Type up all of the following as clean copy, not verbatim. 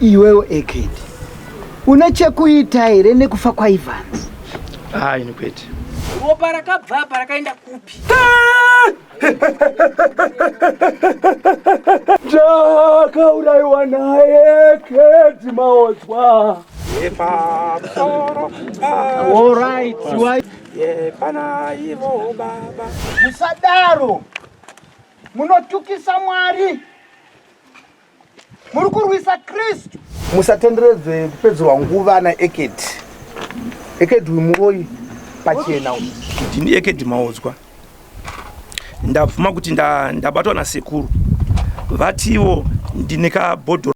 Iwewe Ekedi, une chekuita here nekufa kwaEvans? Ah, ini kwete. Ropa rakabva apa rakaenda kupi? Ndakauraiwa naye Kedi Maodzwa. Yepamusoro All right, why? Yepana ivo baba. Musadaro. Munotukisa Mwari. Muri kurwisa Kristu. Musatenderedzwe kupedzerwa nguva naEkedi. Ekedi uyu muroyi pachena uyu. Ndini Ekedi Maodzwa. Ndabvuma kuti ndabatwa nasekuru. Vatiwo ndine kabhodhoro.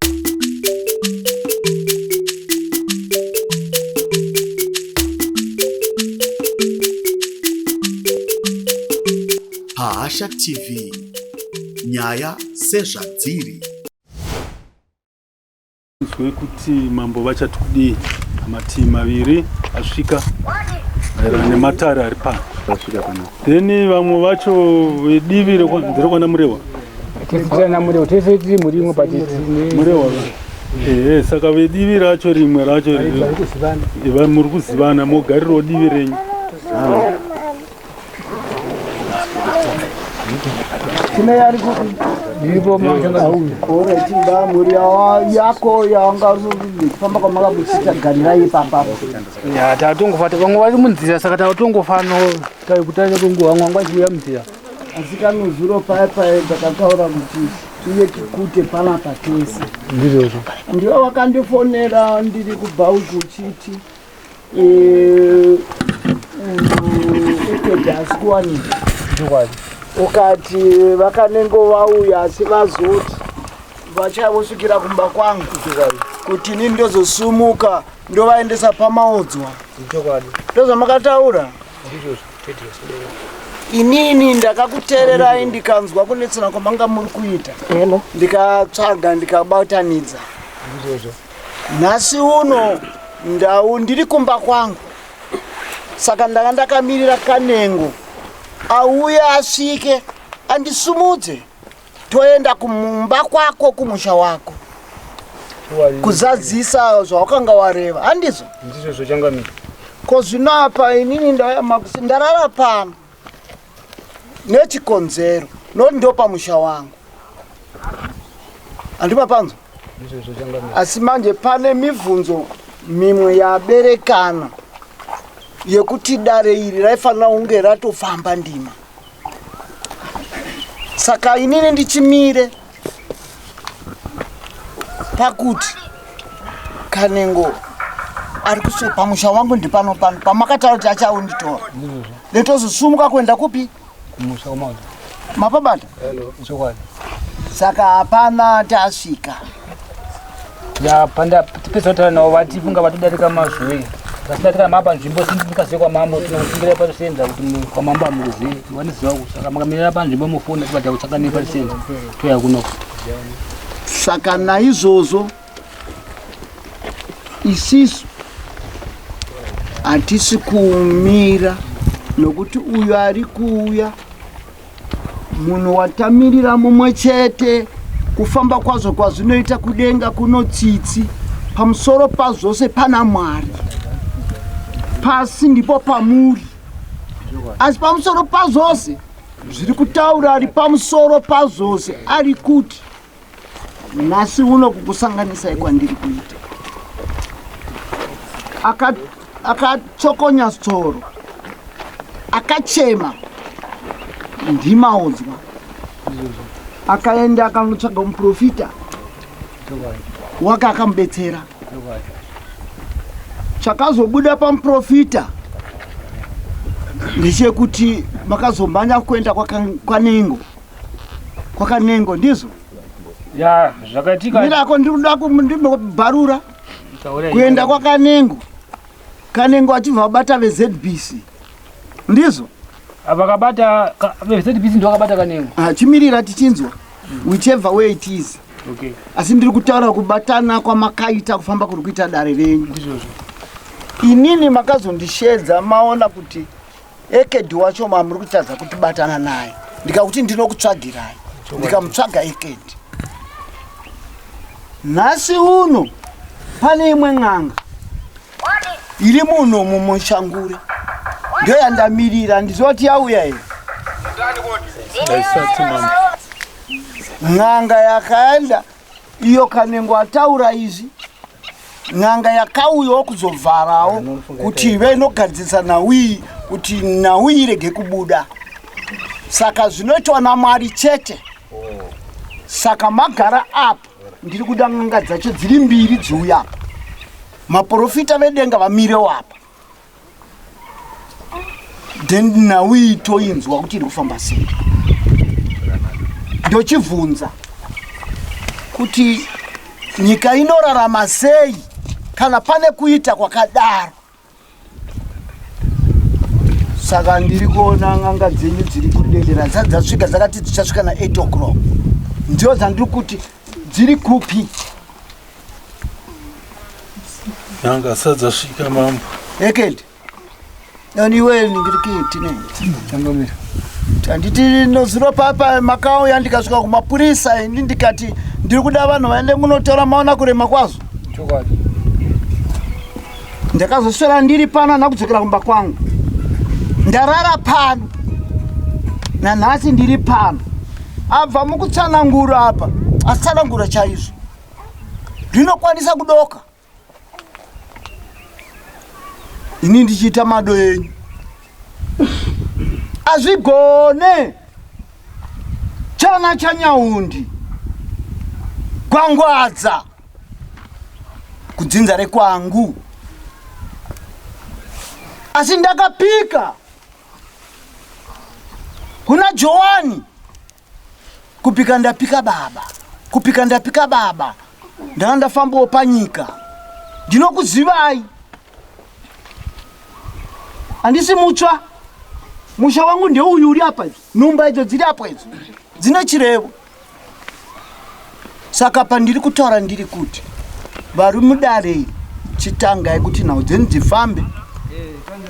Pahasha TV nyaya sezvadziri. Nzwe kuti mambo vachati kudii mativi maviri asvika maererano nematare ari pano then vamwe vacho vedivi nderekwana murewa Murewa tese tiri murimo but murewa ehe saka vedivi racho rimwe racho muri kuzivana mogarirawo divi renyu Kune ari kupi? Ndiripo Alright, mhuri yako yawanga kufamba kwamakabutsita ganirai ipapa. Ya tatongofa vamwe vari munzira saka tatongofano taikutanga kunguva vamwe vanga vachiuya munzira. Asi kanozuro paya paya ndakataura kuti tiuye tikute panapa tese. Ndizvozvo. Ndiwe wakandifonera ndiri kubhauku uchiti Eh, Ekedi haasi kuwanikwa. Chokwadi. Ukati vakanengo vauya asi vazoti vachavosvikira kumba kwangu kuti ini ndozosumuka ndovaendesa pamaodzwa. Chokwadi. Ndozvamakataura? Ndizvozvo. Inini ndakakuteererai ndikanzwa kunetsana kwamanga muri kuita. Ndikatsvaga ndikabatanidza. Ndizvozvo. Nhasi uno ndau ndiri kumba kwangu saka ndanga ndakamirira Kanengo auye asvike andisumudze toenda kumumba kwako kumusha wako kuzadzisa zvawakanga wareva handizvo? Ndizvozvo changamire. Ko zvino apa inini ndauya makusi ndarara pano nechikonzero noti ndopamusha wangu handimapanzwa asi manje pane mibvunzo mimwe yaberekana yekuti dare iri raifanira kunge ratofamba ndima saka inini ndichimire pakuti kanengo ari kuso pamusha wangu ndipano pano pamakataura kuti achaunditora ndotozosumuka kuenda kupi Kumusha kwamauto. Mapabata? Chokwadi. Saka hapana tasvika. Ya panda tipedza kutaura navo vati funga vatodarika mazuva. Vasidarika mapa nzvimbo sindikaziva kwamambo tinokufungira parisenza kuti kwamambo hamukuzivi vanoziva saka makamirira panzvimbo mufoni tibata kutsakani parisenza toya kuno. Saka naizvozvo isisu hatisi kumira nokuti uyo ari kuuya munhu watamirira mumwe chete kufamba kwazvo kwazvinoita kudenga kuno tsitsi pamusoro pazvose pana mwari pasi ndipo pamuri asi pamusoro pazvose zviri kutaura ari pamusoro pazvose ari kuti Nhasi uno kukusanganisai kwandiri kuita. Akatsokonya aka tsoro, akachema ndimaodzwa, akaenda akanotsvaga muprofita wake akamubetsera. Chakazobuda pamuprofita ndechekuti makazomhanya kuenda kwaNengo kwakanengo ndizvo ya zvakaitika mirako ndikuda ndimobharura kuenda kwakanengo kanengo achibva vabata vezbc ndizvo vakabata vezbc ndo vakabata kanengo ah, chimirira tichinzwa whichever way it is okay. asi ndiri kutaura kubatana kwamakaita kufamba kuri kuita dare renyu ndizvozvo inini makazondishedza maona kuti Ekedi wacho mamuri kutadza kutibatana naye ndikakuti ndinokutsvagirai ndikamutsvaga Ekedi. Nhasi uno pane imwe n'anga iri muno mumushangure ndoyandamirira handiziva kuti yauya here. Haisati mambo. N'anga yakaenda iyo Kanengo ataura izvi, n'anga yakauyawo kuzovharawo kuti ive inogadzirisa nhau iyi kuti nhau iyi irege kubuda. Saka zvinoitwa naMwari chete. Saka magara apa, ndiri kuda n'anga dzacho dziri mbiri dziuya apa, maprofita vedenga vamirewo apa, then nhau iyi toinzwa kuti iri kufamba sei. Ndochibvunza kuti nyika inorarama sei kana pane kuita kwakadaro. Saka ndiri kuona n'anga dzenyu dziri kudedera, dzisati dzasvika, dzakati dzichasvika na 8 o'clock. Ndiyo dzandiri kuti dziri kupi? N'anga dzisati dzasvika mambo. Ekedi iwe ningirikitine handiti nozuro papa makauya ndikasvika kumapurisa ini ndikati ndiri kuda vanhu vaende munotora maona kurema kwazvo. Chokwadi. Ndakazoswera ndiri pano, handina kudzokera kumba kwangu, ndarara pano nanhasi ndiri pano. Abva mukutsanangura apa, atsanangura chaizvo rinokwanisa kudoka ini ndichiita mado enyu azvigone. Chana chanyaundi gwangwadza kudzinza rekwangu, asi ndakapika kuna Johani, kupika ndapika baba, kupika ndapika baba, ndanga ndafambawo panyika, ndinokuzivai, handisi mutsva. Musha wangu ndeuyu uri apa, idzo nhumba idzo dziri apo idzo dzine chirevo. Saka pandiri kutaura ndiri kuti vari mudare iri, chitangai kuti nhau dzenyu dzifambe.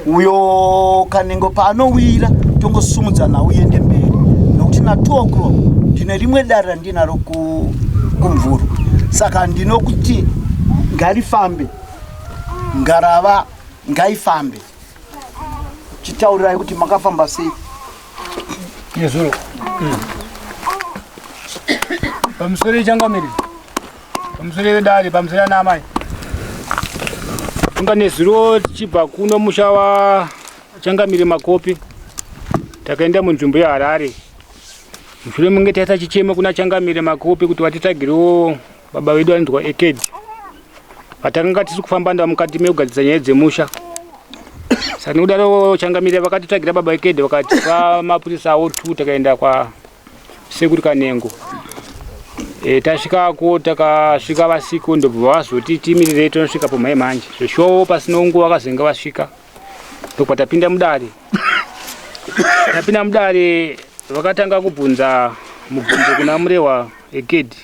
Uyo Kanengo paanowira tongosumudza nhau iende mberi, nokuti na 2 o'clock ndine rimwe dare randinaro kumvuro. Saka ndinokuti ngarifambe, ngarava ngaifambe. Chitaurirai kuti makafamba sei nezuro. Pamusoro ichangamiri, pamusoro vedare, pamusoro ana amai. Kunga nezuro tichibva kuno musha wa Changamire Makopi, takaenda munzvimbo yeHarare. Mushure munge taisa chichemo kuna Changamire Makopi kuti vatitsagirewo baba vedu anonzwa Ekedi, vatakanga tisi kufamba ndava mukati mekugadzirisa nyaya dzemusha. Saka nekudaro Changamire vakatitsvagira baba Ekedi, vakatipa mapurisa awo 2, takaenda kwa Sekuru Kanengo. Tasvikako takasvika vasiko, ndobva vazoti timirirei tonosvika pomhai manje. Zveshuwawo pasina nguva vakazenge vasvika, ndobva tapinda mudare. Tapinda mudare vakatanga kubvunza mubvunzo kuna Murehwa Ekedi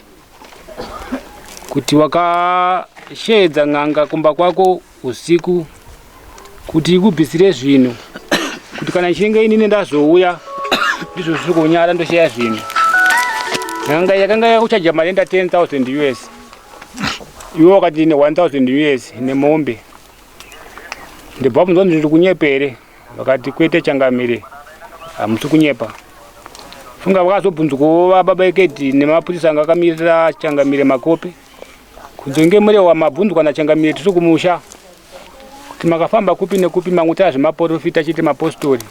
kuti wakasheedza n'anga kumba kwako usiku kuti ikubvisire zvinhu, kuti kana ichinge inini ndazouya ndizvo zviri kunyara ndosheya zvinhu. N'anga yakanga yakuchaja mari enda 10,000 US, iwe wakati ne 1000 US nemombe. Ndibva bvunza kuti ndiri kunyepere, vakati kwete Changamire, hamusi kunyepa. Funga vakazobvunzwawo baba Ekedi nemapurisa anga akamirira Changamire Makope kunzonge Murewa mabvunzwa naChangamire tiri kumusha kuti makafamba kupi nekupi, mangutaura zvemaporofita chete, mapostori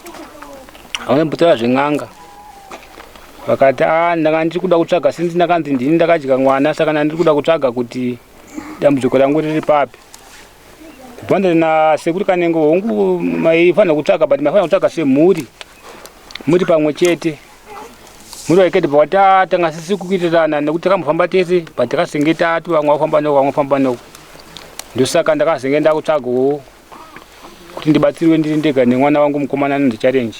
haunambotaura zven'anga. Vakati a ndanga ndiri kuda kutsvaga sinzi ndakanzi ndini ndakadya mwana, saka ndandiri kuda kutsvaga kuti dambudziko rangu riri papi. Bvanda na Sekuru Kanengo, hongu maifanira kutsvaga, but maifanira kutsvaga semhuri muri pamwe chete muri waikete. Pakati tanga sisi kuitirana nekuti takambofamba tese, but takazenge tati vamwe vafamba noko, vamwe vafamba noko, ndosaka ndakazenge ndakutsvagawo kuti ndibatsirwe ndiri ndega nemwana wangu mukomana anonzi Challenge.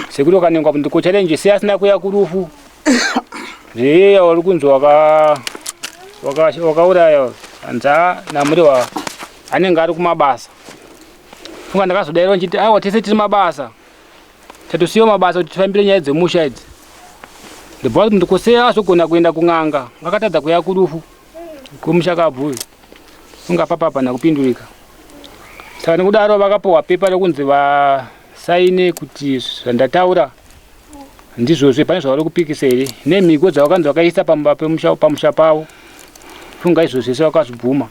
Sekuru Kanengo apo ndiko Challenge sei asina kuya kurufu zveiye uri kunzi wakauraya anza naMurewa anenge ari kumabasa. Funga ndakazodairwa ndichiti aiwa tese tiri mabasa, tatosiyiwa mabasa kuti tifambire nyaya dzemusha idzi. Ndibva kuti ndikosei azogona kuenda kun'anga akatadza kuya kurufu. kwemushakabvu uyu unga papa hapana kupindurika. Saka nekudaro vakapiwa pepa rekunzi vasaine kuti zvandataura ndizvozvo, pane zvavari kupikisa here nemhiko dzavakanzi vakaisa pamba pemusha pamusha pavo. Funga izvo zvese vakazvibvuma.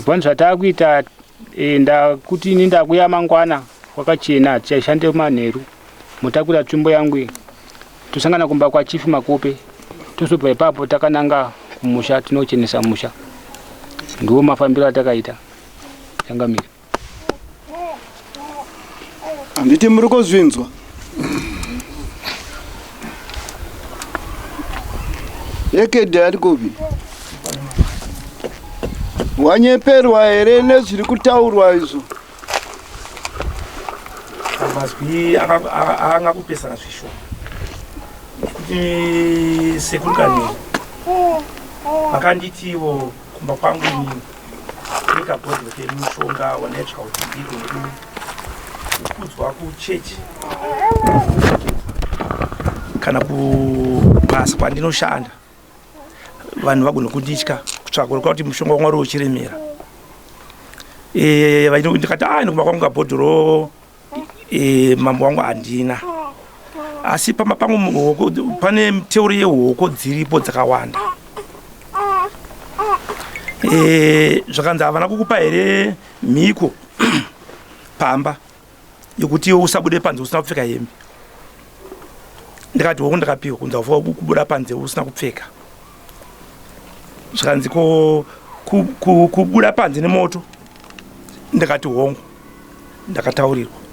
Pane zvataakuita e, ndakuti ini ndakuya mangwana kwakachena tichashande manheru motakura tsvimbo yangu iyi tosangana kumba kwachief Makope tozobva ipapo takananga kumusha tinochenesa musha. Ndiwo mafambiro atakaita changamire. Handiti muri kuzvinzwa? Ekedhi ari kupi? Wanyeperwa here nezviri kutaurwa izvo? Mazwi anga kupesana zvishoma nekuti sekuru Kanengo vakanditiwo kumba kwangu inini nekabhodhoro kemushonga wandaitsvaka kuti ndigone kukudzwa kuchechi kana kubasa kwandinoshanda vanhu vagone kunditya kutsvaka kureva kuti mushonga wamwari uchiremera eh, ndikati a ah, ndikumba kwangu kabhodhoro eh, mambo wangu handina asi pamba pangu pane miteuro yehoko dziripo dzakawanda eh, zvakanzi havana kukupa here mhiko pamba yekuti iwe usabude panze usina kupfeka hembe ndikati hongu ndakapiwa kunzi haufanira kubuda panze usina kupfeka zvikanzi ko kubuda panze nemoto ndikati hongu ndakataurirwa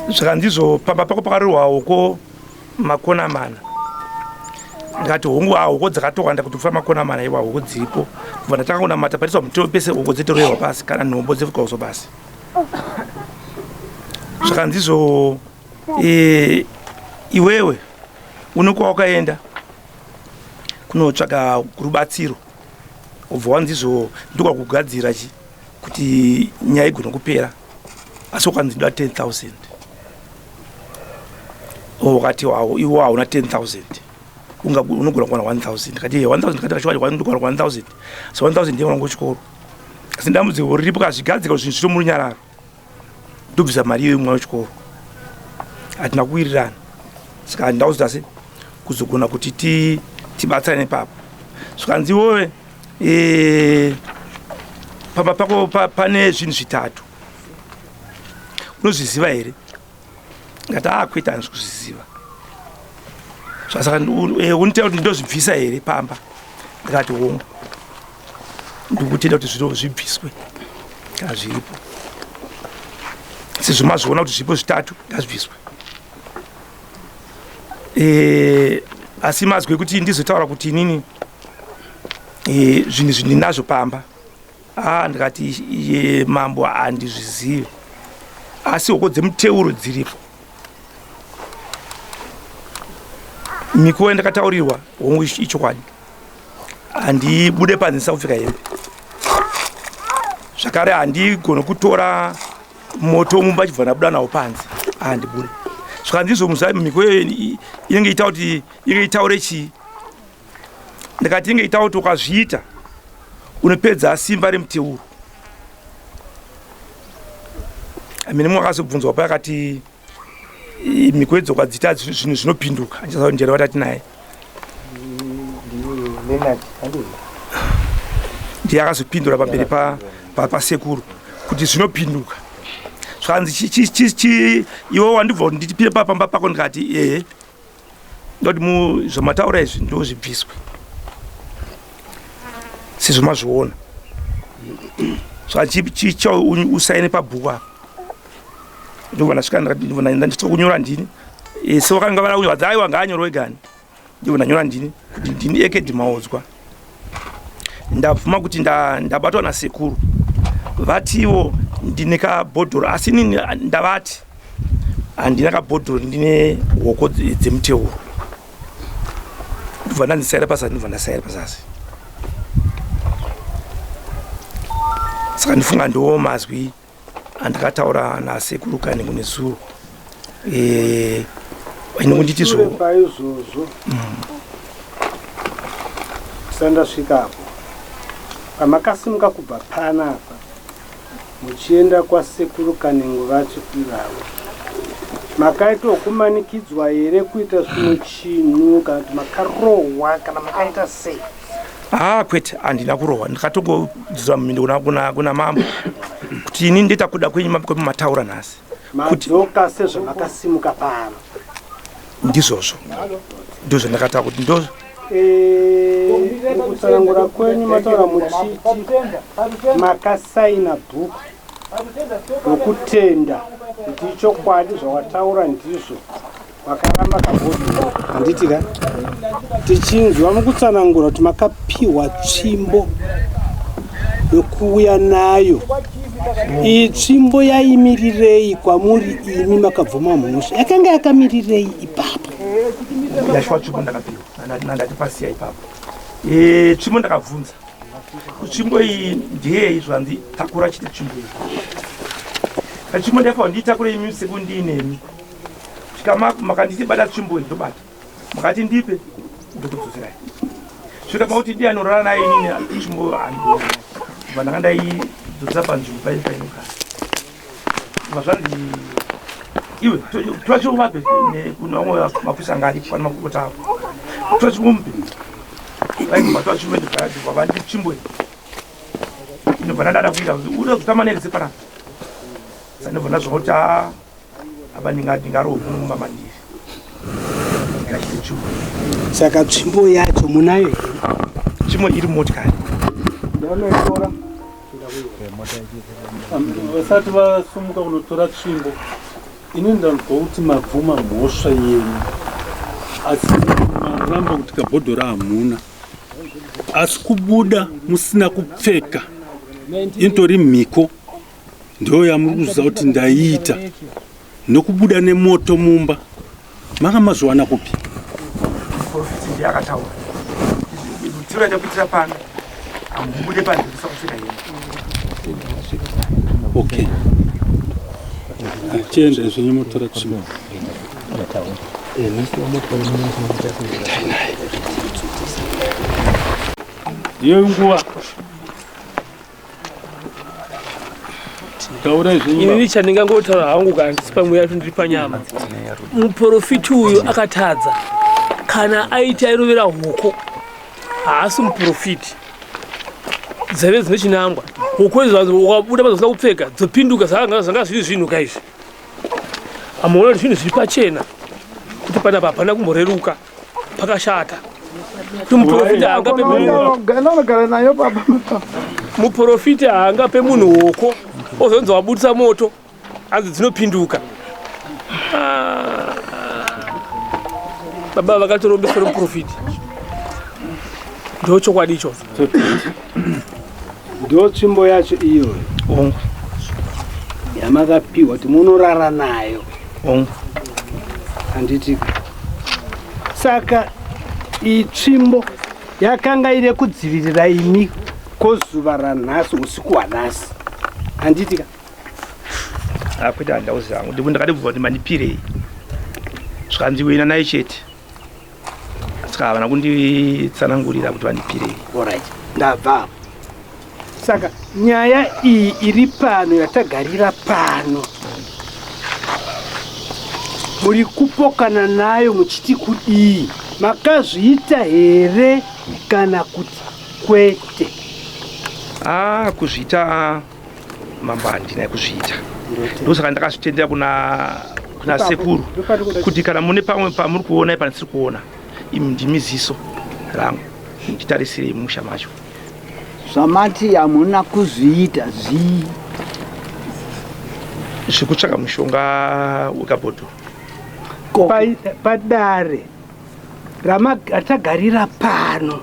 zvikanzi izvo pamba pako pakarirwa hoko makona mana ndikati hongu hoko dzakatowanda kuti kufa makona mana iwa hoko dziripo kubva ndatanga kunamata patiswa mutoro pese hoko dzitoroerwa pasi kana nhombo dzefukauso pasi zvakanzi izvo e, iwewe une kwawakaenda kunotsvaga rubatsiro ubva wanzi izvo ndokwakugadzira chi kuti nyaya igone kupera asi ukanzi ndoda 10000 wakati iwo hauna 10000 unogona kuwana 1000 ndikati 1000 ndikati kachiwa ndogona kuwana 1000 so 1000 ndiye mwana kuchikoro asi dambudziko riripo kazvigadzika zvinhu zviri murunyararo ndobvisa mari iyoyo mwana wechikoro hatina kuwirirana saka handina kuzoita se kuzogona kuti tibatsirane ipapo zvikanzi iwowe e, pamba pako pane zvinhu zvitatu unozviziva here ngati akwete ah, handisi kuzviziva saka eh, unitenda kuti ndozvibvisa here pamba ndikati hongu ndikutenda kuti zviro zvibviswe kana zviripo sezvo mazviona kuti zviripo zvitatu ngazvibviswe eh, asi mazwi ekuti ndizotaura kuti inini eh, zvinhu zvindinazvo pamba Ah, ndikati iye mambo handizvizive asi hoko dzemuteuro dziripo mikuwo yandakataurirwa hongu ichokwadi handibude panze ndisina kupfeka hembe zvakare handigone kutora moto mumba chibva ndabuda nawo panze handibude zvikanzi izvo miko iyoyo inenge ita kuti inenge itaure chii ndikati inge ita kuti ukazviita unopedza simba remuteuro amene mumwe akazobvunzwa pa akati mhiko idzo ukadziita zvinhu zvinopinduka andichaziva kuti njere vatati naye ndiye akazopindura pamberi pasekuru kuti zvinopinduka zvakanzi iwe wandibva kuti nditipire pamba pako ndikati ehe ndoti zvamataura izvi ndozvibviswe sezvo mazviona zvachicha usaine pabhuku apa ndobva ndasvika ndandisvika kunyora ndini eh, so vakanga vara kunyora dzaiwa ngaanyorwe gani ndobva ndanyora ndini kuti ndini ekedhi maodzwa ndabvuma kuti ndabatwa nasekuru vatiwo ndine kabhodhoro asi inini ndavati handina kabhodhoro ndine hoko dzemuteuro ndobva ndandisaira pazasi ndobva ndasaira pazasi saka ndifunga ndiwo mazwi andakataura nasekuru Kanengo nezuro eh, inongonditi zvo paizvozvo mm. sandasvikapo. Pamakasimuka kubva pano apa muchienda kwasekuru Kanengo vacho ivavo, makaita wokumanikidzwa here kuita zvimwe chinhu kana kuti makarohwa kana makaita sei? Haa kwete, handina kurohwa. Ndakatongodzura mumhindo kuna, kuna, kuna mambo kuti ini ndoita kuda kwenyu kwemataura nhasi. Madzoka sezvamakasimuka pano. Ndizvozvo, ndozvandakataura kuti ndo Eh, mukutsanangura kwenyu mataura muchiti makasaina bhuku rokutenda kuti ichokwadi zvawataura ndizvo wakaramba kabhodhoro handiti ka tichinzwa mukutsanangura kuti makapiwa tsvimbo yokuuya nayo iyi tsvimbo yaimirirei kwamuri imi makabvuma mhosva yakanga yakamirirei ipapo yashuwa tsvimbo ndakapiwa ndati pasiya ipapo eh, tsvimbo ndakabvunza tsvimbo iyi ndiyei zvanzi takura chete tsvimbo iyi tsvimbo ndaifanira ndiitakure imi usiku ndiinemi svika makanditi bata tsvimbo iyi ndobata makati ndipe ndokudzoserai svika pakuti ndiye anorara naye inini tsvimbo handibva ndanga ndaidzosera panzvimbo paii painogara bva zvanzi iwe tora tsvimbo vape kune vamwe mapurisa anga aripo pane makokota avo tora tsvimbo mupe vaibva tora tsvimbo ndibva vandi tsvimbo iyi inobva ndadada kuita uda kutamba nerese panapa sandibva ndazvakuti ah, apa ndingarohwe muno mumba mandiri ndingachite tsvimbo saka tsvimbo yacho munayo here tsvimbo iri motikari ndanoitora vasati vasumuka kunotora tsvimbo ini ndanzwa kuti mabvuma mhosva yenyu asi maramba kuti kabhodhora hamuna asi kubuda musina kupfeka inotori mhiko Ndiyo yamuri kuziva kuti ndaiita nekubuda nemoto mumba manga mazviwana kupi? Muprofiti ndiye akataura tiro yakuitira pano hamubude panze kusakupfeka hembe. Okay, chienda zvenyu motora tsvimbo. Ndiyo nguva Inini chandingangotaura hangu kana ndisi pamweya kuti ndiri panyama, muprofiti uyu akatadza. Kana aiti airovera huku, haasi muprofiti. Dzaive dzine chinangwa. Huku idzi ukabuda padzosina kupfeka dzopinduka, zvanga zviri zvinhu ka izvi. Amuona kuti zvinhu zviri pachena kuti panapa hapana kumboreruka. pakashata muprofita haangape munhu nayo baba muprofita haangape munhu hoko ozonzi wabudisa moto hanzi dzinopinduka ah. baba vakatorombeswa nomuprofiti ndo chokwadi ichocho ndo tsvimbo yacho iyoyo yamakapiwa kuti munorara nayo handiti saka iyi tsvimbo yakanga iri yekudzivirira imi kwozuva ranhasi usiku hwanhasi handiti ka akwete ah, handauzi hangu ndipo ndakatibvunza kuti mandipirei zvikanzi wena naye chete saka havana kunditsanangurira kuti vandipirei orit ndabva apo saka nyaya iyi iri pano yatagarira pano muri kupokana nayo muchiti kudii makazviita here kana kuti kwete ah kuzviita mambo handina kuzviita ndosaka ndakazvitendera kuna kuna sekuru kuti kana mune pamwe pamuri kuona pandisiri kuona imi ndimi ziso rangu nditarisirei musha macho Zvamati hamuna kuzviita zvii? Zvekutsvaka mushonga wekabhodhoro. Padare ratagarira pano,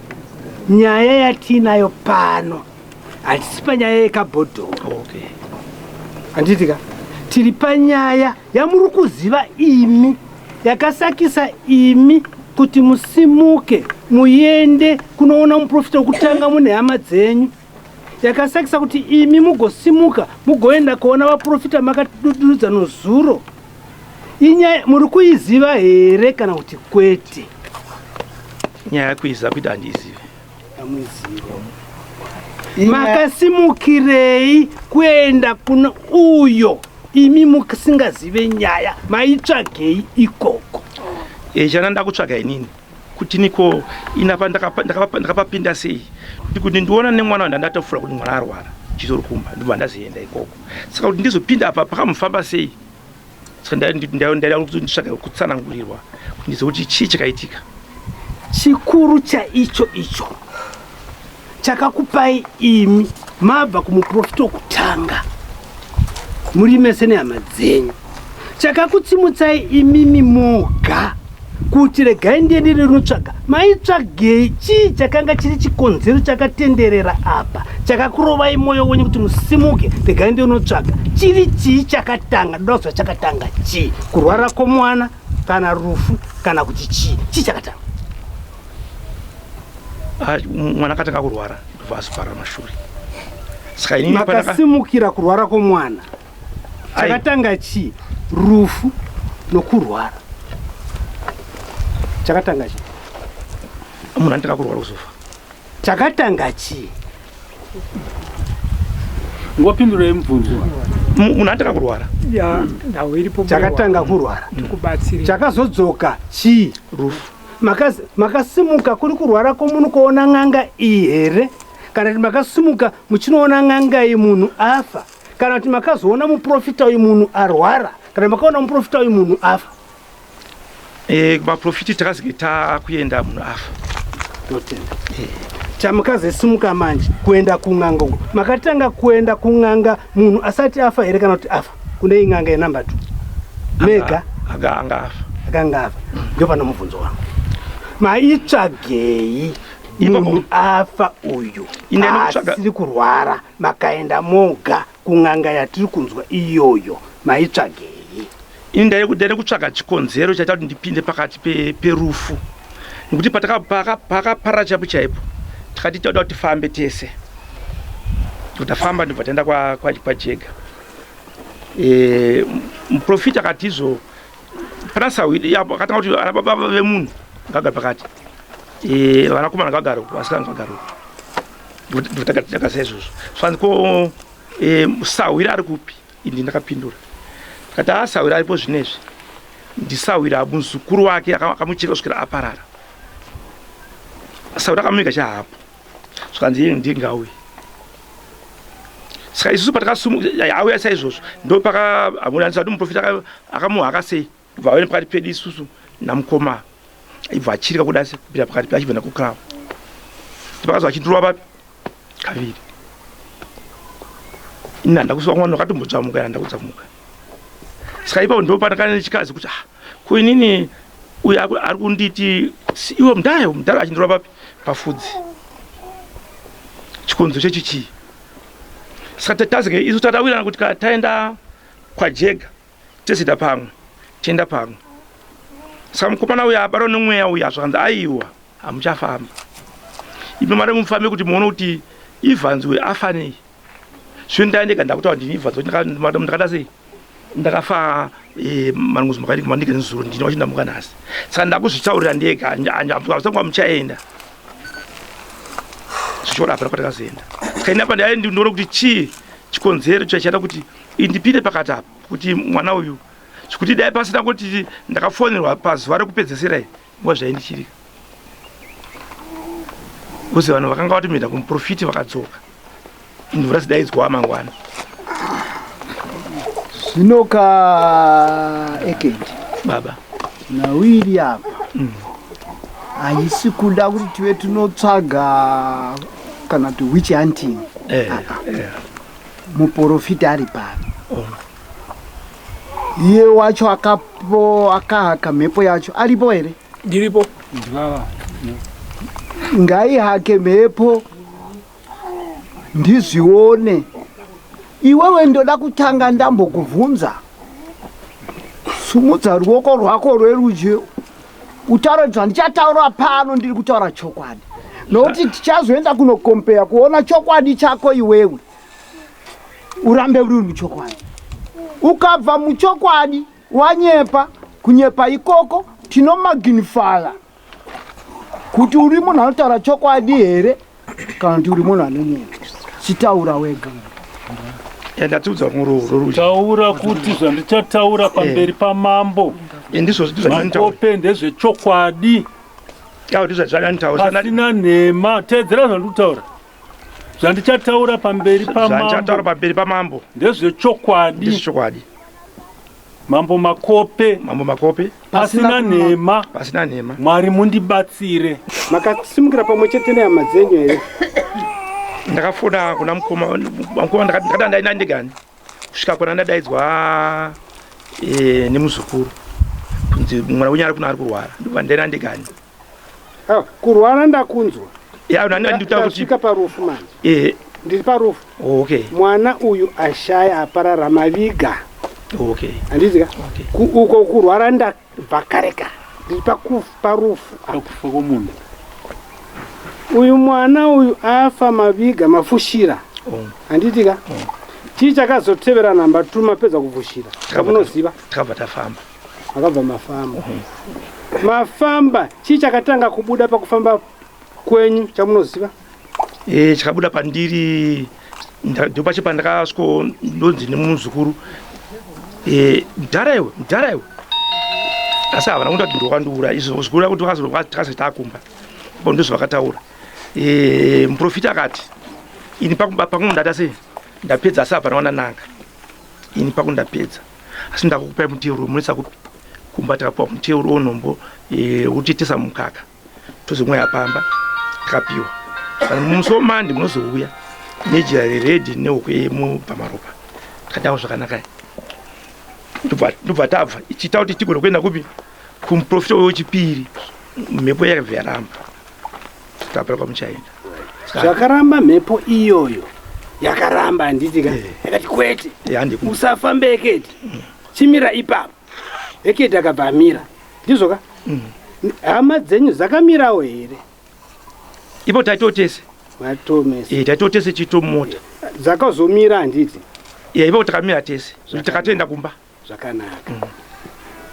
nyaya yatiinayo pano hatisi panyaya yekabhodhoro. Okay. Handiti ka? Tiri panyaya yamuri kuziva imi yakasakisa imi kuti musimuke muende kunoona muprofita wokutanga mune hama dzenyu yakasakisa kuti imi mugosimuka mugoenda kuona vaprofita makadududza nozuro inyaya muri kuiziva here kana kuti kwete nyaya yekuiziva kuita handiizivi amuizivi Makasimukirei kuenda kuno uyo imi musingazive nyaya maitsvagei ikoko? E, chana ndakutsvaga inini kuti niko inapa ndakapapinda sei kuti ndiona nemwana wandandatofura kuti mwana arwara chitori kumba ndibva ndazoenda ikoko saka kuti ndizopinda apa pakamufamba sei saka ndaida kuti nditsvaga kutsanangurirwa kuti ndizive kuti chii chakaitika chikuru chaicho icho chakakupai imi mabva kumuprofita wokutanga muri mese nehama dzenyu chakakutsimutsai imimi moga kuti regai ndiende ndinotsvaga maitsvagei chii chakanga chiri chikonzero chakatenderera apa chakakurovai mwoyo wenyu kuti musimuke regai ndinotsvaga chiri chii chakatanga ndoda kuziva chakatanga chii kurwara kwomwana kana rufu kana kuti chii chii chakatanga ah, mwana akatanga kurwara ndobva azopara mashure saka inini makasimukira kurwara kwomwana chakatanga chii rufu nokurwara chakatanga chii munhu anotanga kurwara kuzofa chakatanga chii ngopindurei mubvunzo munhu anotanga kurwara nhau iripo chakatanga kurwara chakazodzoka chii rufu makasimuka kuri kurwara kwomunhu kuona n'anga iyi here kana kuti makasimuka muchinoona n'anga iyi munhu afa kana kuti makazoona muprofita uyu munhu arwara kana makaona muprofita uyu munhu afa e, maprofiti takazenge takuenda munhu afa totenda eh. chamukazesimuka manje kuenda kun'anga uko makatanga kuenda kun'anga munhu asati afa here kana kuti afa kune in'anga yenumber two mega anga afa akanga afa ndopano mubvunzo wangu maitsvagei munhu afa uyu asiri kurwara Makaenda moga kun'anga yatiri kunzwa iyoyo maitsvagei? Ini ndaida kutsvaga chikonzero chaita kuti ndipinde pakati perufu nekuti pakaparara chaipo chaipo takati tauda kuti tifambe tese tafamba ndobva taenda kwajega e, muprofita akati izvo pana sahwiri akatanga kuti ana baba vemunhu ngagare pakati e, vanakomana ngagare uku vasikana ngagare uku ndakatanga saizvozvo zvanzi ko e, sahwira ari kupi ini ndakapindura ndikati a sahwira aripo zvinezvi ndisahwira muzukuru wake akamucheka kusvikira aparara sahwira akamuviga chahapo zvikanzi iye ndingauye saka isusu patakauya saizvozvo ndopaka amunanisati muprofita akamuhaka sei Kubva vave pakati pedu isusu namukoma aibva achirika kuda kupinda pakati pe achibva nekukurawa ndipakazwa achindirwa papi kaviri ini handa kusuwa mwana wakatombodzvamuka handa kudzamuka saka ipapo ndo pandakane chikazi kuti ah ko inini uyu ari kunditi iwe mudhara mudhara achindirwa papi pafudzi chikonzo chechi chii saka tazenge isu tatawirana kuti kana taenda kwajega tese pamwe tienda pamwe saka mukomana uyo abatwa nemweya uyo zvakanzi aiwa hamuchafamba imi mari mufambe kuti muone kuti ivanzi uyo afa nei zvino ndaendega ndakutaura ndini ivanzi ndakada sei ndakafa eh, manguzi makandika nezuro ndini wacho ndamuka nhasi saka ndakuzvitaurira ndega hamusangwa muchaenda zvichiona hapana kwatakazoenda saka ini apa ndaiona kuti chii chikonzero chachaita kuti indipinde pakati apa kuti mwana uyu zvekuti dai pasina kuti ndakafonerwa pazuva rekupedzesera iyi nguva zvaindichirika kuzi vanhu vakanga vatomenda kumuprofiti vakadzoka mvura zidaidzwa mangwana zvino ka ekendi baba nawiri apa haisi kuda kuti tive tinotsvaga kana kuti witch hunting eh, eh. Muporofita ari pano oh. Iye wacho akapo akahaka mhepo yacho aripo here? Ndiripo. Ngaihake mhepo ndizvione. Iwewe ndoda kutanga ndambokubvunza. Sumudza ruoko rwako rwerudyi utaure zvandichataura pano, ndiri kutaura chokwadi nokuti tichazoenda kunokompeya kuona chokwadi chako iwewe urambe uri muchokwadi. Ukabva muchokwadi wanyepa, kunyepa ikoko tinomagnifaya kuti uri munhu anotaura chokwadi here kana kuti uri munhu anonyepa. Chitaura wega. Ndatiudza rumwe Taura kuti zvandichataura pamberi eh. pamambo. Eh, ndizvo Makope ndezvechokwadi. Pasina nhema. Teedzera zvandikutaura. Zvandichataura pamberi pamambo. Pamberi pamambo. Ndezvechokwadi. Ndezvechokwadi. Mambo Makope. Mambo Makope. Pasina nhema. Pasina nhema. Mwari mundibatsire. Makasimukira pamwe chete nehama dzenyu here? Ndakafona kuna mukoma mukoma ndakada ndaina ndigani kusvika kona ndadaidzwa eh, nemuzukuru kunzi mwana wenyu ari kuna ari kurwara ndobva ndaina ndigani. Ah, kurwara ndakunzwa. Ya ndasvika parufu manje. Eh. Ndiri parufu. Oh, okay. Mwana uyu ashaya aparara maviga. Oh, okay. Handiti ka? Okay. Uko kurwara ndabva kare kare. Ndiri pakufa parufu. Pakufa kwomunhu. Uyu mwana uyu afa maviga mafushira. Oh. Handiti ka? Oh. Chii chakazotevera namba 2 mapedza kufushira? Munoziva? Takabva tafamba. Makabva mafamba. Mafamba, chii chakatanga kubuda pakufamba kwenyu chamunoziva? Eh, chakabuda pandiri ndopacho pandakasviko ndonzi nemuzukuru eh, mudhara iwe mudhara iwe asi havana kuita kuti ndokandiura izvo zvikuru kuti takazoita akumba ipo ndozvavakataura eh, muprofita akati ini pakungu ndata sei ndapedza asi hapana wanananga ini pakungu ndapedza asi ndakukupai muteuro munoisa kupi kumba takapiwa muteuro wonhombo eh, wekutiitisa mukaka tozomweya pamba takapiwa musi womandi munozouya nejira reredhi nehuku yemubvamaropa tikadawo zvakanaka ndobva tabva ichiita kuti tigone kuenda kupi kumuprofita wechipiri mhepo yakabva yaramba tapera kwamuchaenda zvakaramba mhepo iyoyo yakaramba handiti ka eh. yakati kwete eh, usafambe eketi chimira ipapo eketi akabva amira ndizvo ka mm. hama dzenyu dzakamirawo here ipo taitotese matomese eh, taitotese chitomota dzakazomira handiti yeah, ipo takamira tese takatoenda kumba Zvakanaka. Mm.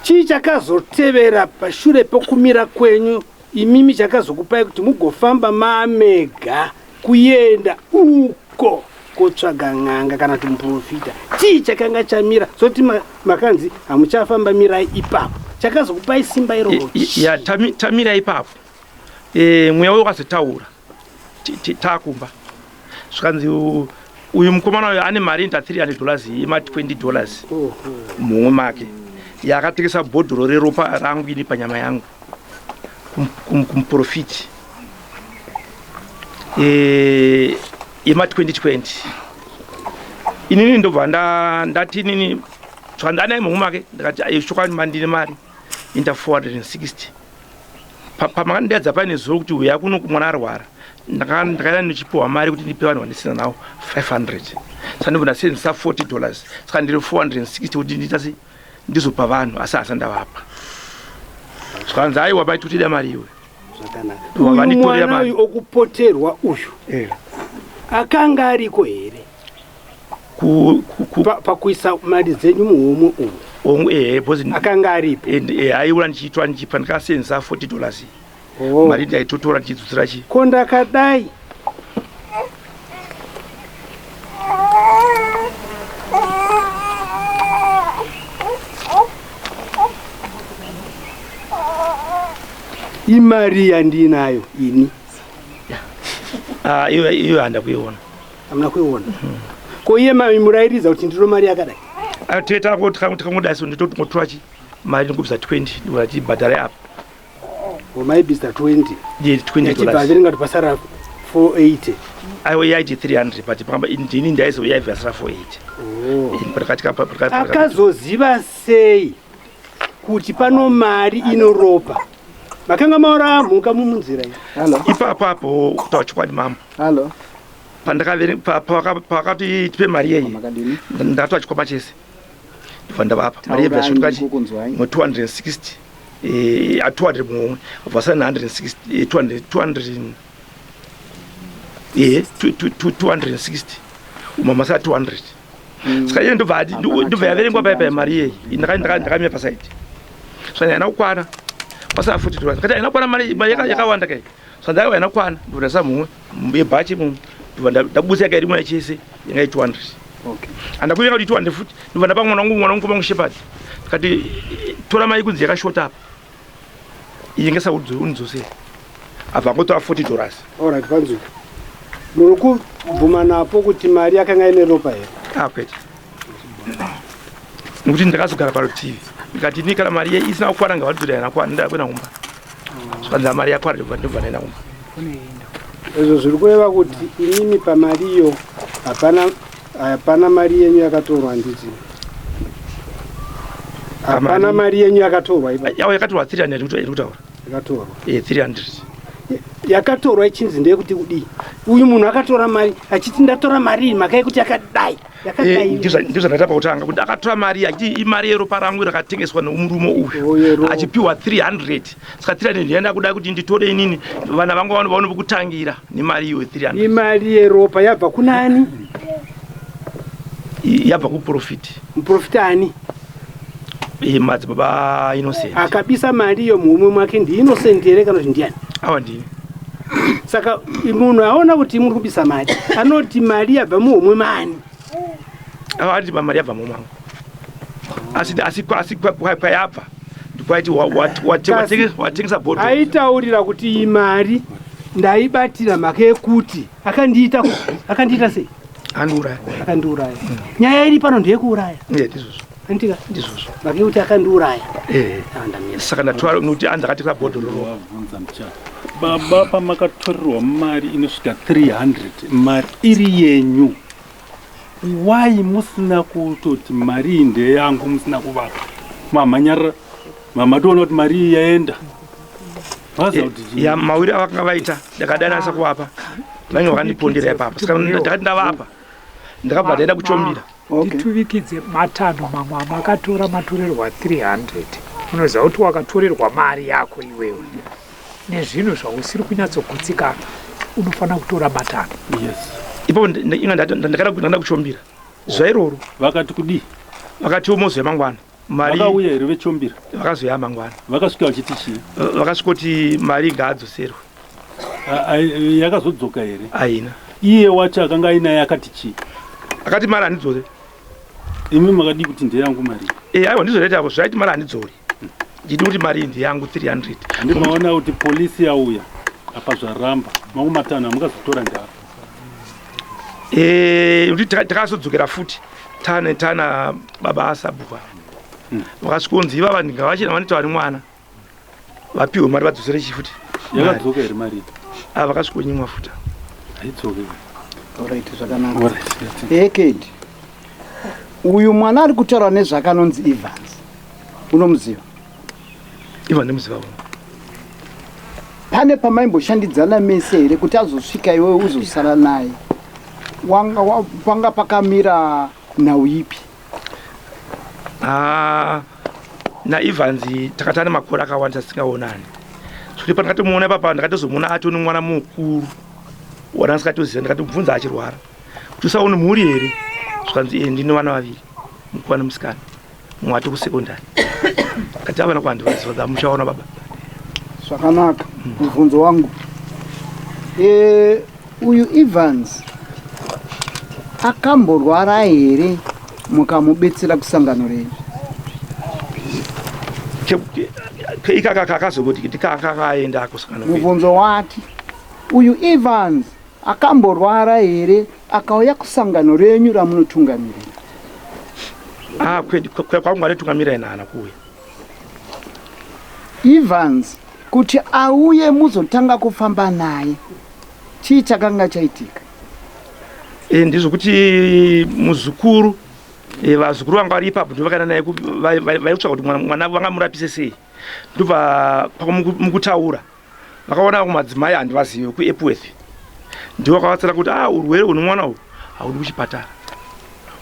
Chii chakazotevera pashure pokumira kwenyu imimi chakazokupai kuti mugofamba mamega kuenda uko kotsvaga n'anga kana kuti muprofita? Chii chakanga chamira soti makanzi hamuchafamba mirai ipapo chakazokupai simba iroro? Ya, tamira ipapo e, mweya uyo wakazotaura takumba zvikanzi uyu mukomana uyu ane mari inoita 300 dollars ima 20 dollars muhomwe make yakatengesa bhodhoro reropa rangu ini panyama yangu kumuprofiti e, yema 2020 inini ndobva ndati inini zvikanzi anaye muhomwe make ndikati chokwadi mandine mari inoita 460 Pamakandidaidza paine zuro kuti huya kuno mwana arwara ndakaenda ndichipiwa mari kuti ndipe vanhu vandisina nawo 500 saka ndibva ndasenzesa 40 dollars saka ndiri 460 kuti ndiita sei ndizopa vanhu asi hasa ndavapa zvikanzi aiwa bai totida mari iwe uyu mwana uyu okupoterwa uyu eh. akanga ariko here pakuisa mari dzenyu muhomwe umu hongu ehe because akanga aripo eh, aiura ndichiitwa ndichipa ndikasenzesa 40 dollars oh. mari ndaitotora ndichidzudzira chi ko ndakadai imari yandinayo ini ah, iyo handa kuiona hamuna kuiona ko iye maimurairidza kuti ndiro mari yakadai ah, tete ako tikangodai so nditotora chi mari ndikubvisa 20 ndikuti tibhadhare apa maibvisa 20 20 dollars pasara 480 aiwa yaiti 300 but pamba ndini ndaizo yaibva 480 oh. akazoziva sei kuti pano mari inoropa makanga maora mhuka mumunzira iyi ipapo apo kutaura chokwadi mambo pandakati tipe mari yeyi ndakatora chikwama chese ndibva ndavapa mari yebva yasvika chi 260 200 mumwe bva sana 160 200 200 260 umwe masara 200 mm. saka iye ndobva ndobva yaverengwa paya paya mari iyeyi ndakamira pasaidi saka haina kukwana pasara futi ndikati haina kukwana mari yakawanda kai saka ndaiwa haina kukwana ndobva ndasa mumwe yebhachi mumwe Ndobva ndabudisa yanga irimo yachese yanga iri 200. Okay. Andakuvenga kuti 200 futi. Ndobva ndapa mwana wangu mwana wangu wangu Shepherd. Ndikati tora mai kunzi yakashota apa. Iyi ngesa undidzosere. Abva angotora 40 dollars. All right, panzwi. Muri kubvuma napo kuti mari yakanga ine ropa here? Ah, kwete. Nekuti ndakazogara parutivi. Ndikati ini kana mari isina kukwana ngavadzore haina kukwana ndada kuenda kumba. Zvikanzi mari yakwana ndobva ndobva ndaenda kumba. Izvo zviri kureva kuti imimi pamari iyo hapana hapana mari yenyu yakatorwa handiti? Hapana mari yenyu yakatorwa ipa. Yawo yakatorwa 300 iri kutaura. Yakatorwa. Eh 300. Yakatorwa ichinzi ndeyekuti kudii? Uyu munhu akatora mari achiti ndatora mari iyi mhaka yekuti yakadai. Eh, ndizvo zvandakaita pakutanga kuti akatora mari achiti imari yeropa rangu rakatengeswa nemurume uyu achipiwa 300 saka 300 yaenda kuda kuti nditore inini vana vangu vaone pekutangira nemari iyoyo 300 imari yeropa yabva kunani yabva kuprofiti muprofiti ani eh, madzibaba Innocent akabisa mari iyo muhomwe mwake ndiInnocent here kana kuti ndiani awa ndini saka munhu aona kuti muri kubisa mari anoti mari yabva muhomwe maani awa ati mari yabva muhomwe mangu asi asi asi kwayabva ndikwaiti watengesa bhodho aitaurira kuti iyi mari ndaibatira mhaka yekuti akandiita akandiita sei andiuraya akandiuraya nyaya iri pano ndeyekuuraya ndizvozvo anditika ndizvozvo mhaka yekuti akandiuraya eh. saka ndatora nokuti anzi akatengesa bhodhoro vabvunza muchana baba pamakatorerwa mari inosvika 300 mari iri yenyu why musina kutoti mari iyi ndeyangu musina kuvaka mamhanyarara mamatoona kuti mari iyi yaenda vaziva kuti chii? ya mawiri avakanga vaita ndakadanasa kuvapa vange vakandipondera ipapa saka ndakati ndavapa ndakabva ndaenda kuchombira Ndituvikidze matanho mamwe amakatora matorerwa 300 unoziva kuti wakatorerwa mari yako iwewe nezvinhu zvausiri kunyatsogutsikana unofanira kutora matanho yes ipapo inga ndakada kuchombira zuva iroro vakati kudii vakati mozoya mangwana mari vakauya here vechombira vakazoya mangwana vakasvika vachiti chii vakasvikoti mari ngaadzoserwe yakazodzoka here haina iye wacho akanga ainaye akati chii akati mari handidzore imi makadii kuti ndeyangu mari e aiwa ndizvo ndaita zvaiti mari handidzori ndidi kuti mari iyi ndeyangu 300 ndimaona kuti polisi yauya apa zvaramba mangu matanho amukazotora ndeapa Eh, kuti takazodzokera futi tane tana baba asabhuka vakasvikonzi ivava ndingavachena vanoita vari mwana vapiwe mari vadzosere chii futi yakadzoka here mari ah vakasvikonyimwa futi haidzoke Alright, zvakanaka. Ekedi. Uyu mwana ari kutaura nezvakanonzi Evans. Unomuziva? Ivan ndimuziva uno. Pane pamaimboshandidzana mese here kuti azosvika iwewe uzosara naye? Wanga panga pakamira nhau ipi? Ah, naEvans takatana makore akawanda tisingaonani. Zvekuti pandakatomuona ipapa ndakatozomuona atone mwana mukuru wana ndisingatoziva ndikatomubvunza achirwara kuti usaone mhuri here zvikanzi eh, ndine vana vaviri mukuru nemusikana mumwe ati kusekondari kati avana kwandivaziva dzamuchaona baba Zvakanaka, mubvunzo wangu e, uyu Evans akamborwara here mukamubetsera kusangano renyu? Ikaka kakazongoti ndikakakaenda kusangano kwedu. Mubvunzo wati uyu Evans akamborwara here akauya kusangano renyu ramunotungamirira? Ah, kwedu kwangu anotungamira ina haana kuuya. Evans kuti auye muzotanga kufamba naye chii chakanga chaitika? E, ndizvokuti muzukuru e, vazukuru vanga vari ipapo ndovakaenda naye vaikutsvaka kuti mwana vangamurapise sei ndobva mukutaura vakaona vamwe madzimai handivazive kuepworth ndivo vakavatsira kuti ah urwere hune mwana uyu haudi kuchipatara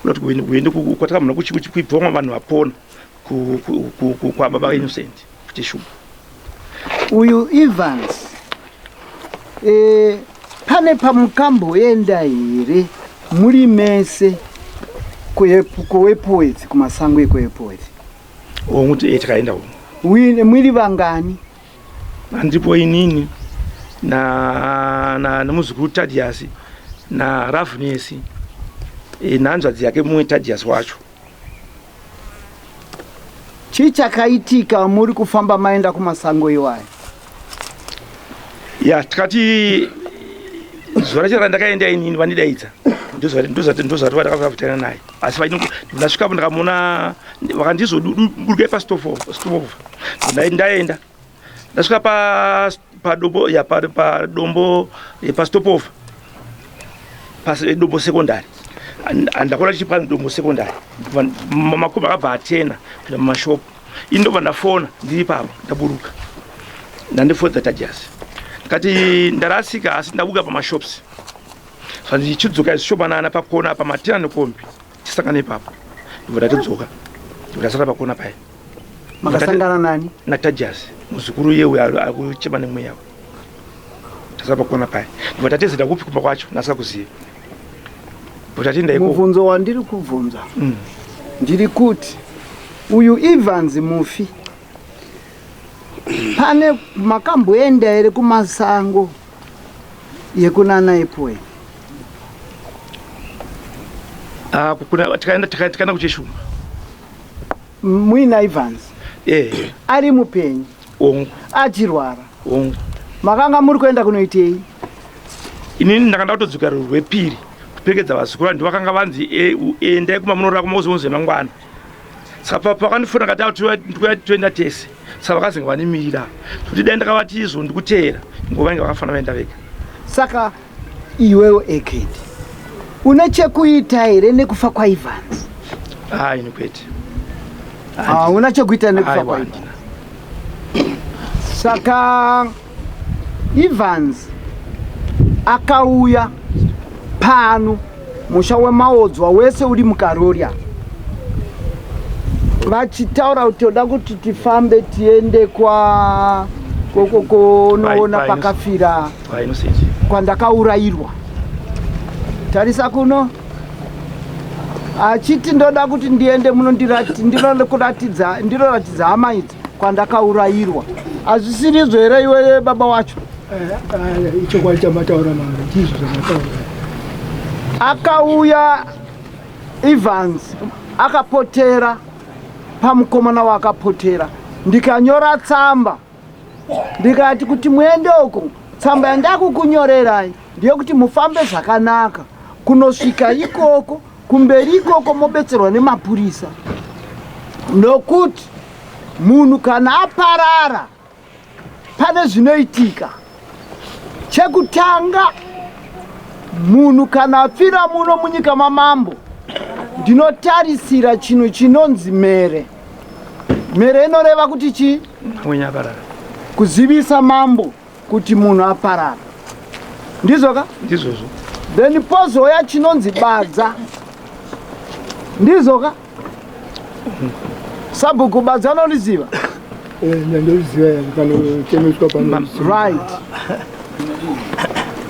uda kuti uende kwatakamuna kuibva vanhu vapona kwababa Innocent kuti shuga uyu Evans e, pane pamukamboenda here muri mese kuEpworth kumasango ekuEpworth onguti e takaenda umu mwiri vangani andipo inini na na nemuzukuru Tadias naRavhunesi e, nahanzvadzi yake mumwe Tadias wacho. Chii chakaitika muri kufamba maenda kumasango iwayo? Ya, tikati zuva racho randakaenda inini vandidaidza ndozvati vandakafutana naye asi ndasvikapo ndakamuona vakandizoburukai pastopover ndaenda ndasvika padombo ya padombo pastopover padombo secondary andakona tichipa dombo secondary makombi akabva atena kuenda mumashopu ini ndobva ndafona ndiri ipapo ndaburuka ndandifodza tajasi ndikati ndarasika asi ndabuka pamashops saka ndichidzoka zvishomanana pakona apa matena nekombi tisangane ipapo ndobva ndatidzoka ndobva ndasara pakona paya Makasangana nani? naTajas muzukuru yewe akuchema nemweya we tasara pakona paya ndobva tatezera kupi kumba kwacho ndasika kuziva ndobva tatienda ikoko Mubvunzo wandiri kubvunza ndiri kuti uyu Evans mufi pane makamboenda here kumasango yekunana Epworth? Ah, tikaenda kucheshumba Muina Evans eh ari mupenyu Hongu. Achirwara. Hongu. Makanga muri kuenda kunoitei? Inini ndakanda kutodzoka rwepiri kuperekedza vazukuru vanhu vakanga vanzi e, endai kumba munorara kumauzonze mangwana. Saka pakandifona kati ndikuya toenda tese. Saka vakazenge vanimirira. Kuti dai ndakavati izvo ndikuteera nguva vainge vakafanira vaenda vega. Saka iwewe Ekedi une chekuita here nekufa kwaIvans? Ah, ini kwete. Hauna chekuita nekufa kwaIvans. Saka Evans akauya pano musha wemaodzwa wese uri mukarori apa vachitaura kuti toda kuti tifambe tiende kwa konoona pakafira kwandakaurayirwa tarisa kuno achiti ndoda kuti ndiende muno ndinokuratidza ndinoratidza hama idzi kwandakaurayirwa hazvisirizvo here iwe baba wacho eh, eh, ichokwadi chamataura mama ndizvo zvamataura akauya Evans akapotera pamukomana waakapotera ndikanyora tsamba ndikati kuti muende uko tsamba yandakukunyorerai ndeyekuti mufambe zvakanaka kunosvika ikoko kumberi ikoko mobetserwa nemapurisa nokuti munhu kana aparara pane zvinoitika chekutanga munhu kana apfira muno munyika mamambo ndinotarisira chinhu chinonzi mhere mhere inoreva kuti chii kuzivisa mambo kuti munhu aparara ndizvo ka ndizvozvo then pozouya chinonzi badza ndizvo ka sabhuku badza unoriziva eh, ndoriziva panochemeswa pano right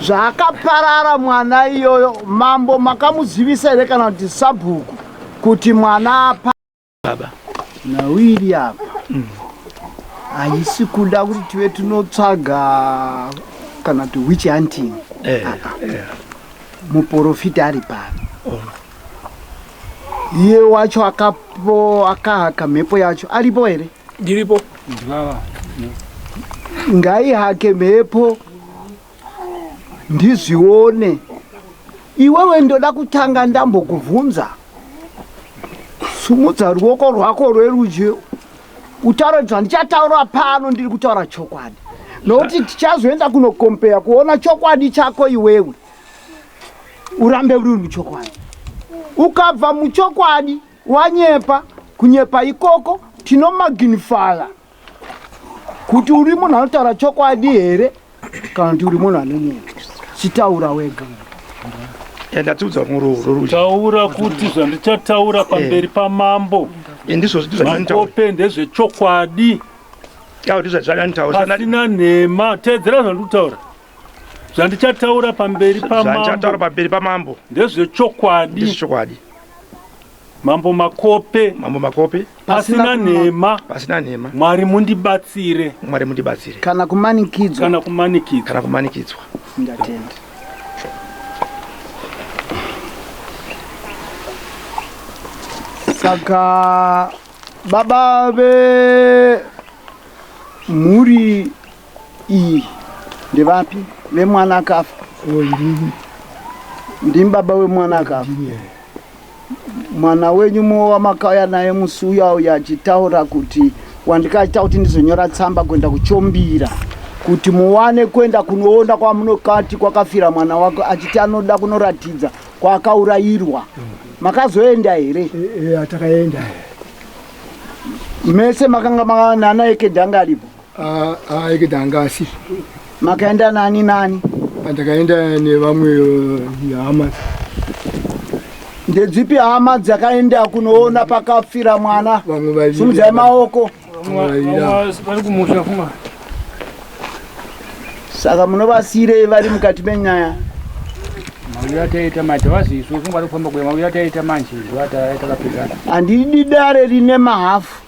zvaakaparara mwana iyoyo mambo makamuzivisa here kana kuti sabhuku kuti mwana apa baba nawiri apa haisi kuda kuti tive tinotsvaga kana kuti witch hunting eh, eh. Muporofita ari pano oh. Iye wacho akapo akahaka mhepo yacho aripo here? Ndiripo. Ngaihake mhepo ndizvione. Iwewe ndoda kutanga ndambokuvhunza. Sumudza ruoko rwako rwerudyi utaure zvandichataura pano, ndiri kutaura chokwadi nokuti tichazoenda kunokompeya kuona chokwadi chako iwewe urambe uri muchokwadi. Ukabva muchokwadi wanyepa, kunyepa ikoko tinomagnifaya kuti uri munhu anotaura chokwadi here kana kuti uri munhu anonyepa. Chitaura wega. Ndatiudza rurudyi. Taura kuti zvandichataura pamberi eh. pamambo eh, ndizvo makope ndezvechokwadi pasina nhema. Teedzera zvandikutaura. Zvandichataura pamberi pamambo pamberi pamambo ndezvechokwadi. Ndezvechokwadi. Mambo Makope. Mambo Makope. Pasina nhema. Pasina nhema. Mwari mundibatsire. Mwari mundibatsire. Kana kumanikidzwa. Kana kumanikidzwa. Kana kumanikidzwa. Ndatenda. Saka baba vemhuri iyi ndevapi? Vemwana akafa? Ndimi baba wemwana akafa? Mwana wenyu mumwe wamakauya naye musi uya uya achitaura kuti wandikaita kuti ndizonyora tsamba kuenda kuchombira kuti muwane kuenda kunoona kwamunokati kwakafira mwana wako achiti anoda kunoratidza kwaakaurayirwa makazoenda here? Eh, takaenda. Mese makanga nana Ekedhi anga aripo? Ah, ah, Ekedhi anga asi. Makaenda nani nani? Pandakaenda nevamwe hama. Ndedzipi hama dzakaenda kunoona pakafira mwana? Vamwe vaviri. Simudzai maoko. Vari kumusha kuma. Saka munovasiyirei vari mukati menyaya? Mauya ataita manje tavazi isu funga kufamba kuya mauya ataita manje ndo atakapedzana. Handidi dare rine mahafu.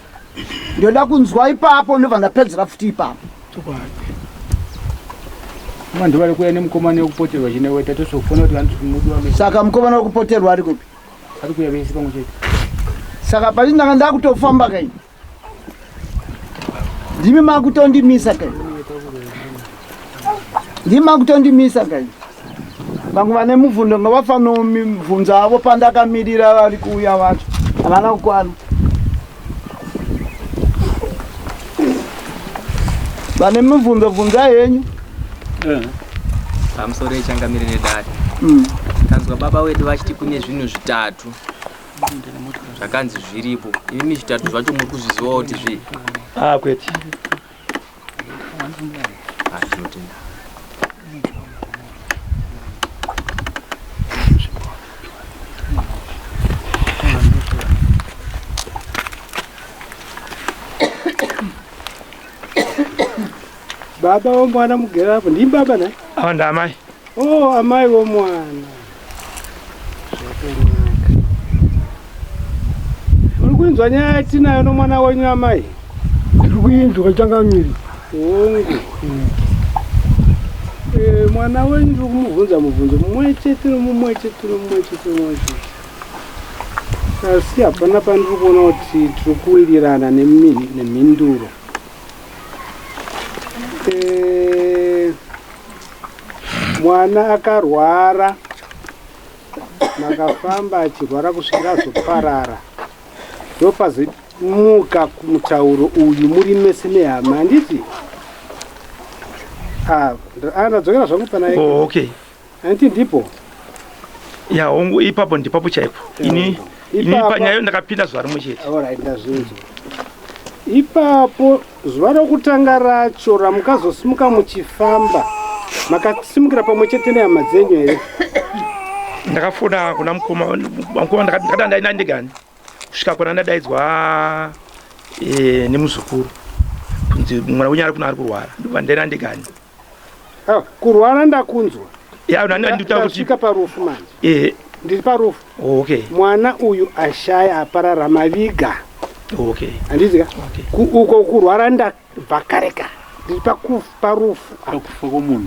Ndoda kunzwa ipapo ndobva ndapedzera futi ipapo. Vanhu vari kuya nemukomana wekupoterwa chine weta tosofona kuti vanhu mudiwa mese. Saka mukomana wekupoterwa ari kupi? Ari kuya vese pamwe chete. Saka pari ndanga ndakutofamba kai. Ndimi makutondimisa kai. Ndimi makutondimisa kai. Vamwe vane mubvunzo ngavafanomibvunza avo pandakamirira vari kuuya vacho. Havana kukwana. Vane mibvunzo bvunzai henyu. Pamusoro yechangamire nedare. Tanzwa baba wedu vachiti kune zvinhu zvitatu zvakanzi zviripo. Imimi zvitatu zvacho muri kuzvizivawo kuti zvii? Ah, kwete. Ah, tinotenda. Baba womwana mugere apo ndimi baba nhai? Ava ndaamai. Oh, amai vomwana. Zvakanaka. Muri kuinzwa nyaya yatinayo nomwana wenyu amai? Ndiri kuinzwa changamire. Hongu. Eh, mwana wenyu ndiri kumubvunza mubvunzo mumwe chete nomumwe chete nomumwe chete nomumwe chete. Asi hapana pandiri kuona kuti tiri kuwirirana nemhinduro. Eh, mwana akarwara makafamba achirwara kusvikira azoparara ndopazomuka mutauro uyu muri mese nehama handiti? Ah, ndadzokera zvangu pana Oh, okay. Handiti ndipo? Ya, hongu ipapo ndipapo chaipo. Ini ini panyaya ndakapinda zuva rimwe chete. Alright, ndazvinzwa. Ipapo zuva rokutanga racho ramukazosimuka muchifamba makasimukira pamwe chete nehama dzenyu here? Ndakafona kuna mukoma mukoma ndakada ndaenda ndigani kusvika kona ndadaidzwa nemuzukuru kunzi mwana wenyu ari kuno ari kurwara ndobva ndaenda ndigani. Ah, kurwara ndakunzwa. Ya, ndanditaura kuti Ndasvika parufu manje. Ndiri parufu. Oh, okay. Mwana uyu ashaya aparara maviga. Okay. Handiti ka? Okay. Uko kurwara ndabva kare kare. Ndiri parufu. Pakufa kwomunhu.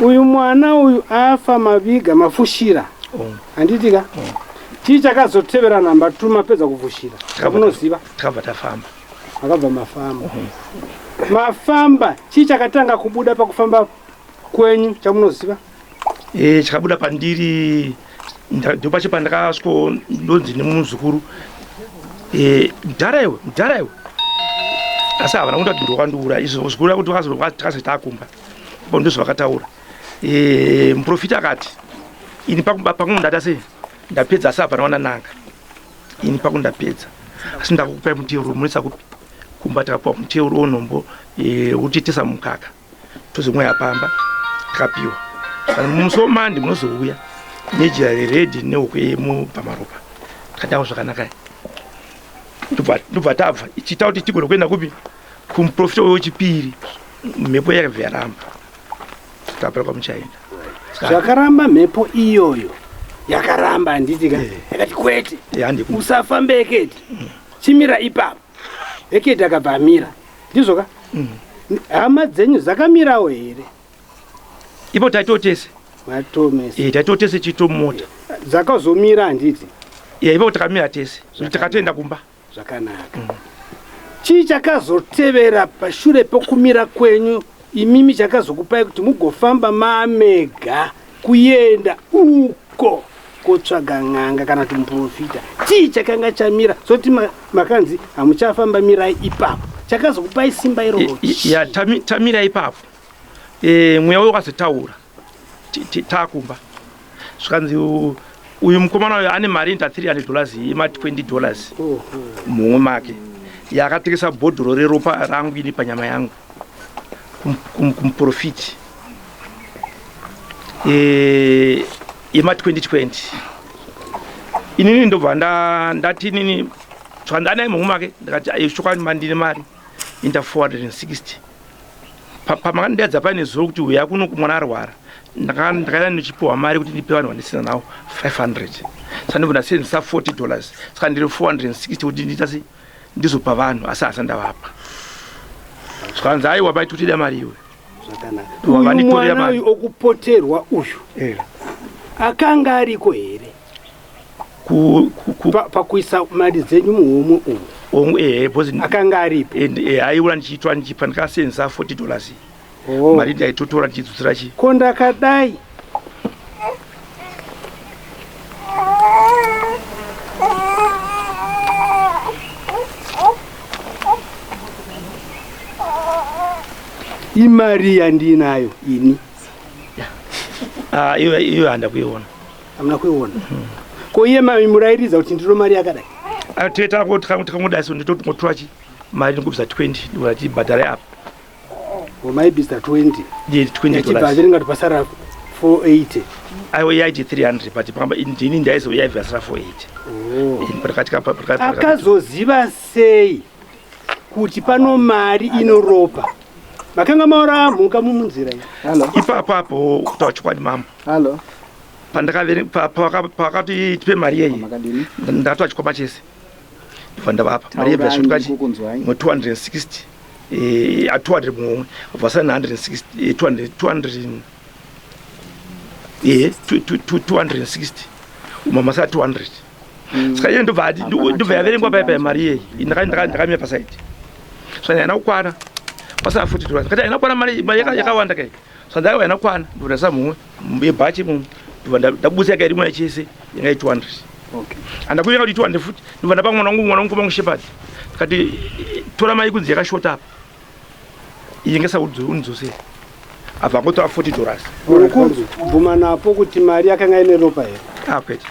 Uyu mwana uyu afa maviga mafushira. Oh. Handiti ka? Chii chakazotevera namba 2 mapedza kufushira? Munoziva? Takabva tafamba. Makabva mafamba. Mafamba, chii chakatanga kubuda pakufamba kwenyu chamunoziva? Chakabuda pandiri ndopacho pandakasviko ndonzi nemuzukuru mudhara iwe, mudhara iwe. Asi havana kuita kuti ndokandiura izvo zvikuru kuti takazoita akumba. Ipapo ndozvavakataura. Muprofita akati ini pakungu ndata sei ndapedza asi hapana wanananga. Ini pakungu ndapedza asi ndakukupai muteuro munoisa kupi? Kumba takapiwa muteuro wenhombo wekutiitisa mukaka tozomweya pamba takapiwa. Kana musi womandi munozouya nejira reredhi nehuku yemubvamaropa. Tikadawo zvakanaka. Ndobva tabva ichiita kuti tigone kuenda kupi? Kumuprofita wechipiri. Mhepo yakabva yaramba. Tapera kwamuchaenda. Zvakaramba mhepo iyoyo yakaramba handiti ka? Yakati kwete. Usafambe Ekedi. Chimira ipapo. Ekedi akabva amira. Ndizvo ka? Hama dzenyu dzakamirawo here? Ipo taitotese. Matomese. Taitotese chitomota. Dzakazomira handiti? Ya, ipapo takamira tese zvekuti takatoenda kumba. Zvakanaka. Chii chakazotevera pashure pokumira kwenyu imimi chakazokupai kuti mugofamba mamega kuenda uko kotsvaga n'anga kana kuti muprofita? Chii chakanga chamira soti makanzi hamuchafamba mirai ipapo? Chakazokupai simba iroro? Ya, tamira ipapo. E, mweya uyo wakazotaura takumba zvikanzi uyu mukomana uyu ane mari inoita 300 dollars ima 20 dollars muhomwe make yakatengesa bhodhoro reropa rangu ini panyama yangu kumuprofiti e, yema 2020 inini ndobva ndati inini zvikanzi anaye muhomwe make ndikati chokwadi mandine mari inoita 460 Pamakandidaidza paine zuro kuti huya kuno mwana arwara, ndakaenda ndichipiwa mari kuti ndipe vanhu vandisina nawo 500 saka ndibva ndasenzesa 40 dollars saka ndiri 460 kuti ndiita sei ndizopa vanhu asi hasa ndavapa zvikanzi aiwa bai totida mari iwe Uyu mwana uyu okupoterwa uyu eh. akanga ariko here pakuisa mari dzenyu muhomwe umu? Hongu, ehe, because akanga aripo. Eh, aiura ndichiitwa ndichipa ndikasenzesa 40 dollars. Oh. Mari ndaitotora ndichidzutsira chi. Ko ndakadai imari yandinayo ini. Ah, iyo iyo handa kuiona. Hamuna kuiona. Ko iye maimurairidza kuti ndiro mari yakadai? Ah, teta ko tikangodai so nditotora chi mari ndikubvisa 20 ndikuti tibhadhare apa. O maibvisa 20. Ndiye 20 dollars. Yachibva ngati pasara 480. Aiwa yaiti 300 but pamba ndini ndaizo yaibva yasara 480. Oh. Akazoziva sei kuti pano mari inoropa? Makanga maora mhuka mumunzira iyi. Ipapo apo kutaura chokwadi mambo. Hello. Pandakati tipe mari yeyi ndakatora chikwama chese ndibva ndavapa mari yebva yasvika chi 260 200 mumwe bva sana 160 200 200 260 umwe masara 200 saka iye ndobva ati ndobva yaverengwa paya paya mari iyeyi ndakamira pasaidi saka haina kukwana pasara 40 dollars kati haina kukwana mari yakawanda kai saka ndaiwa haina kukwana ndobva ndasa mumwe yebhachi mumwe ndobva ndabudisa yanga iri yachese yanga iri 200 handakuvenga kuti 200 futi ndobva ndapa mwana wangu mwana wangu wangu Shepherd ndikati tora mai kunzi yakashota apa iyi ngesaundidzosere apa angotora 40 dollars. Uri kubvuma napo kuti mari yakanga ine ropa here? Ah, kwete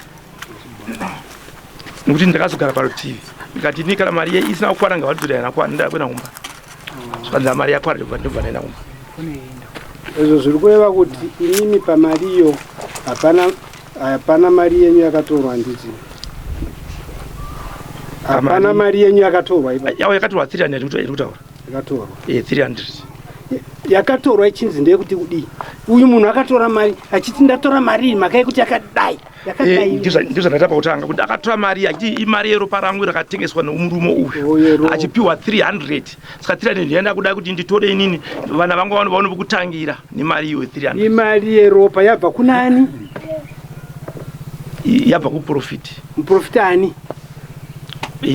nekuti ndakazogara parutivi ndikati ini kana mari isina kukwana ngavadzore haina kukwana ndakuenda kumba zvikanzi mari yakwana ndobva ndaenda kumba. Izvo zviri kureva kuti imimi pamari iyo hapana mari yenyu yakatorwa handiti? Hapana mari yenyu yakatorwa ipa. Yawo yakatorwa 300 iri kutaura. Yakatorwa. 300. Yakatorwa ichinzi ndeyekuti kudii? Uyu munhu akatora mari achiti ndatora mari iyi mhaka yekuti yakadai. Yakadai. Ndizvo ndakaita pakutanga kuti akatora mari achiti imari yeropa rangu rakatengeswa nemurume uyu achipiwa 300. Saka 300 ndiyaenda kuda kuti nditore inini vana vangu vaone pekutangira nemari iyoyo 300. Imari yeropa yabva kunani? Yabva kuprofiti. Muprofita ani?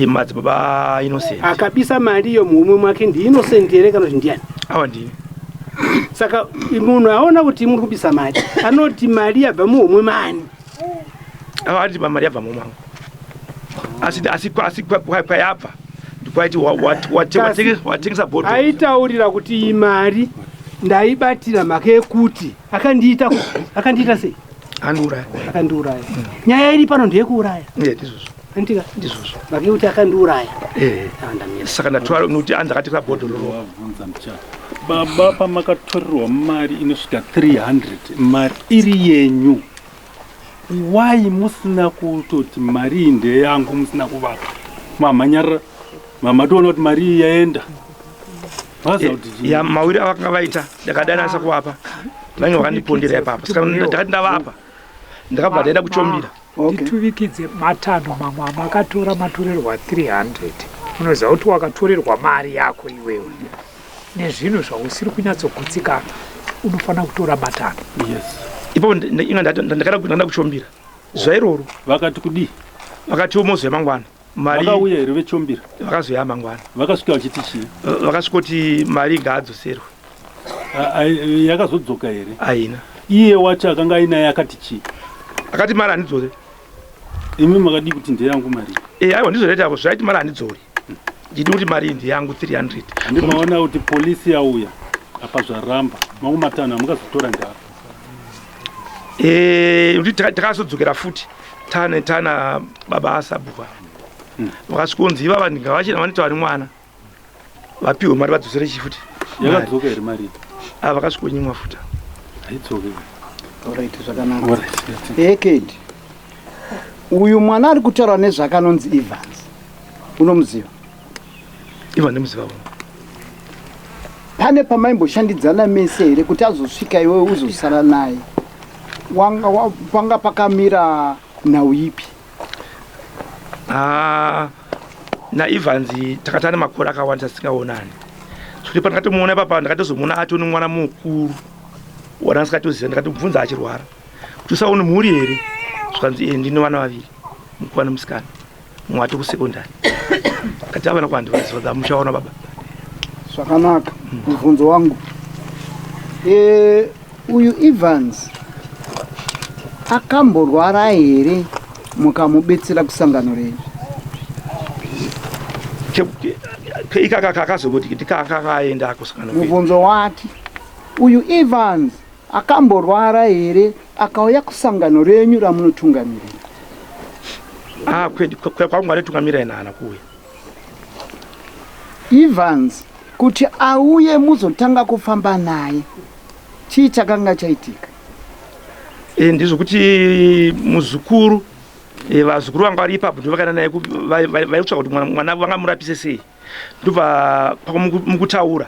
Madzibaba Innocent. Akabisa mari iyo muhomwe mwake ndi Innocent here kana kuti ndiani? Awa ndini. Saka munhu aona kuti muri kubisa mari anoti mari yabva muhomwe maani? Awa ati mari yabva muhomwe mangu. Asi asi asi kwayabva ndikwaiti watengesa bhodhoro. Aitaurira kuti iyi mari ndaibatira mhaka yekuti akandiita akandiita sei? Akandiuraya. Akandiuraya. Nyaya iri pano ndeyekuuraya. Ndizvozvo. Anditika? Ndizvozvo. Mhaka yekuti akandiuraya. Saka ndatora nokuti anzi akatengesa bhodhoro ro. Baba pamakatorerwa mari inosvika 300 mari iri yenyu. Why musina kutoti mari iyi ndeyangu musina kuvaka? Mamhanyarara mamatoona kuti mari iyi yaenda. Ya mawiri avakanga vaita ndakadanasa kuvapa. Vange vakandipondera ipapa. Saka ndakati ndavapa. Ndakabva ndaenda kuchombira. Ndituvikidze matanho mamwe amakatora matorerwa 300. Unoziva kuti wakatorerwa mari yako iwewe nezvinhu zvausiri kunyatsogutsikana unofanira kutora matanho. Yes. Ipapo ndakada kuchombira zuva iroro. Vakati kudii? Vakatiwo mozouya mangwana. Mari Vakauya here vechombira? Vakazouya mangwana. Vakasvika vachiti chii? Vakasvikoti mari ngaadzoserwe. Yakazodzoka here? Haina. Iye wacho akanga ainaye akati chii? Akati mari handidzore. Imi makadii kuti ndeyangu mari? Eh, aiwa ndizvo ndaita apo zvaiti mari handidzori. Ndidi kuti mari ndeyangu 300. Ndimaona kuti polisi yauya apa zvaramba. Mamwe matanho amukazotora ndeapi? Eh, kuti takazodzokera futi tane tana baba asabhuka. Vakasvikonzi ivava ndingavachena vanoita vari mwana. Vapiwe mari vadzosere chii futi. Yakadzoka here mari? Ah, vakasvikonyimwa futi. Haidzoke. Alright, zvakanaka. Ekedi. Uyu mwana ari kutaura nezvakanonzi Evans. Unomuziva? Evans ndimuziva uno. Pane pamaimboshandidzana mese here kuti azosvika iwewe uzosara naye? Wanga panga pakamira nhau ipi? Ah, naEvans takatana makore akawanda tisingaonani. Zvekuti pandakatomuona ipapa ndakatozomuona atoni mwana mukuru wandandisingatoziva ndakatomubvunza achirwara kuti usaone mhuri here zvikanzi eh, ndine vana vaviri mukuru nemusikana mumwe ati kusekondari kati avana kuhandivaziva dzamuchaona baba zvakanaka mubvunzo wangu e, uyu Evans akamborwara here mukamubetsera kusangano renyu ikaka kakazongoti ndikakakaenda kusangano mubvunzo wati uyu Evans Akamborwara here akauya kusangano renyu ramunotungamirira? Ah, kwedu kwangu anotungamira ina haana kuuya. Evans kuti auye muzotanga kufamba naye chii chakanga chaitika? E, ndizvokuti muzukuru e, vazukuru vanga vari ipapo ndovakaenda naye vaitsvaka kuti mwana vangamurapise sei ndobva mukutaura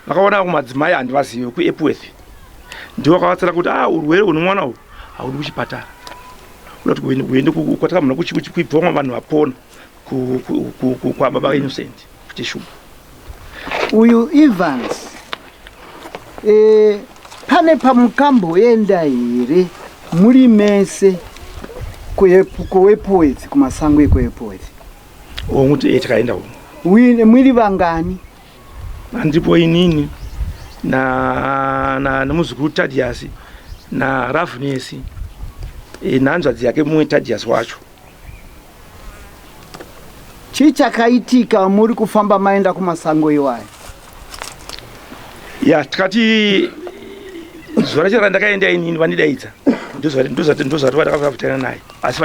vakaona vamwe madzimai handivazive kuepworth ndivo vakavatsira kuti ah urwere hune mwana uyu haudi kuchipatara uda kuti uende kwatakamuna kuibvomwa vanhu vapona kwababa innocent kuchishumba uyu evans e, pane pamukamboenda here muri mese kuepworth kumasango ekuepworth onguti eh, takaenda umu mwiri vangani Andipo inini na na nemuzukuru Tadias na Ravnesi e, nehanzvadzi yake mumwe Tadias wacho. Chii chakaitika muri kufamba maenda kumasango iwayo? Ya, tikati zuva racho randakaenda inini vandidaidza ndozvati vandakavhutana naye asi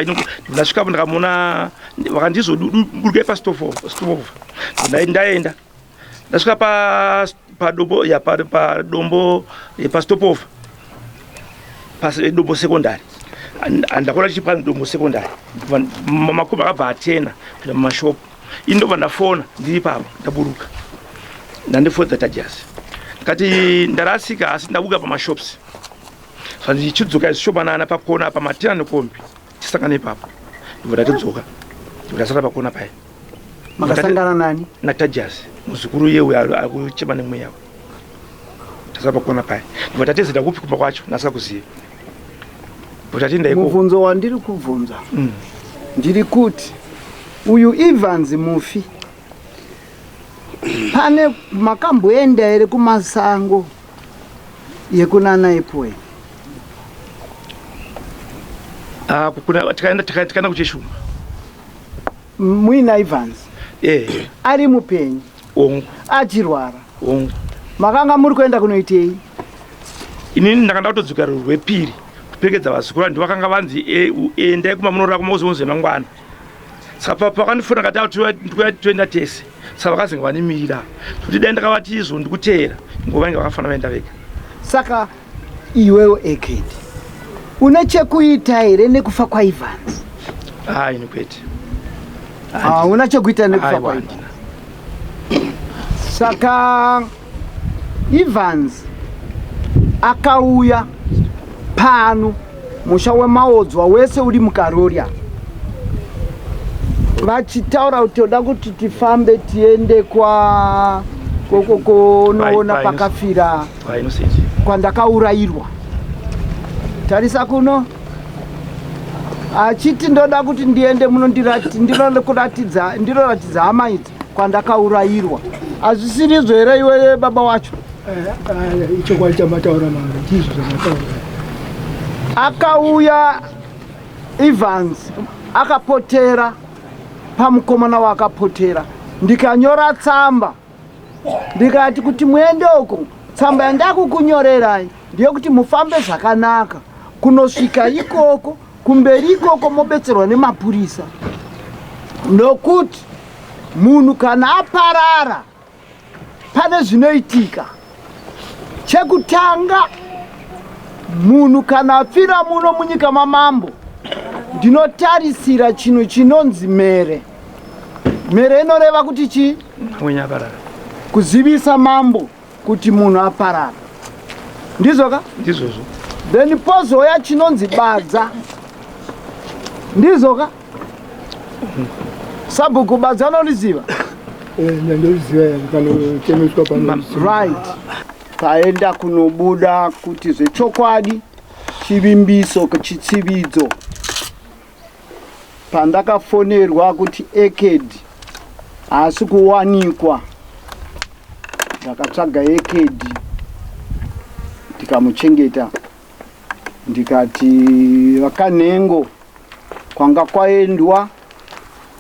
ndasvikapo ndakamuona vakandizoburukai pastofova ndaenda ndasvika pa padombo ya padombo pastopova padombo secondary andakona tichi padombo secondary makombi akabva atena kuenda mumashopu ini ndobva ndafona ndiri ipapo ndaburuka ndandifodza tajasi ndikati ndarasika asi ndabuka pamashops zvandichidzoka zvishomanana pakona pamatena nekombi tisangane ipapo ndobva ndatodzoka ndobva ndasara pakona paye makasangana nani natajasi muzukuru iye uyo ari kuchema nemweya uyu tasara pakona paye ndobva tatezera kupi kumba kwacho ndasika kuziva ndobva tatienda ikoko mubvunzo wandiri kubvunza mm. ndiri kuti uyu Evans mufi pane makamboenda here kumasango yekunana Epworth ah, tikaenda tikaenda kucheshumba muina Evans eh. ari mupenyu hongu achirwara hongu makanga muri kuenda kunoitei inini ndakanda kutodzokera rwepiri kuperekedza vazukuru vanhu vakanga vanzi e, endai kumba munorara kumauzonzi mangwana saka pakandifona kati ndikuya toenda tese saka vakazenge vanimirira kuti dai ndakavati izvo ndikuteera nguva inge vakafanira vaenda vega saka iwewo ekedi une chekuita here nekufa kwaivans ah, ini kwete hauna chekuita nekufa kwaivans saka Evans akauya pano musha wemaodzwa wese uri mukarori apa vachitaura kuti toda kuti tifambe tiende kwa konoona pakafira kwandakaurayirwa tarisa kuno Achiti ndoda kuti ndiende muno ndinokuratidza ndinoratidza hama idzi kwandakaurayirwa. Hazvisirizvo here iwe baba wacho? Eh, eh, ichokwadi chamataura mama, ndizvo zvamataura. Akauya Evans akapotera pamukomana waakapotera, ndikanyora tsamba ndikati kuti muende uko, tsamba yandakukunyorerai ndeyekuti mufambe zvakanaka kunosvika ikoko, kumberi ikoko mobetserwa nemapurisa, nokuti munhu kana aparara pane zvinoitika. Chekutanga, munhu kana afira muno munyika mamambo, ndinotarisira chinhu chinonzi mere. Mere inoreva kuti chii? Kuzivisa mambo kuti munhu aparara. Ndizvo ka? Ndizvozvo. Then pozouya chinonzi badza. Ndizvo ka? Sabhuku, badza anoriziva? Eh, ndoriziva panotemeswa pano. Right. Taenda kunobuda kuti zvechokwadi chivimbiso chitsividzo pandakafonerwa kuti Ekedi haasi kuwanikwa, ndakatsvaga Ekedi ndikamuchengeta, ndikati vakanhengo kwanga kwaendwa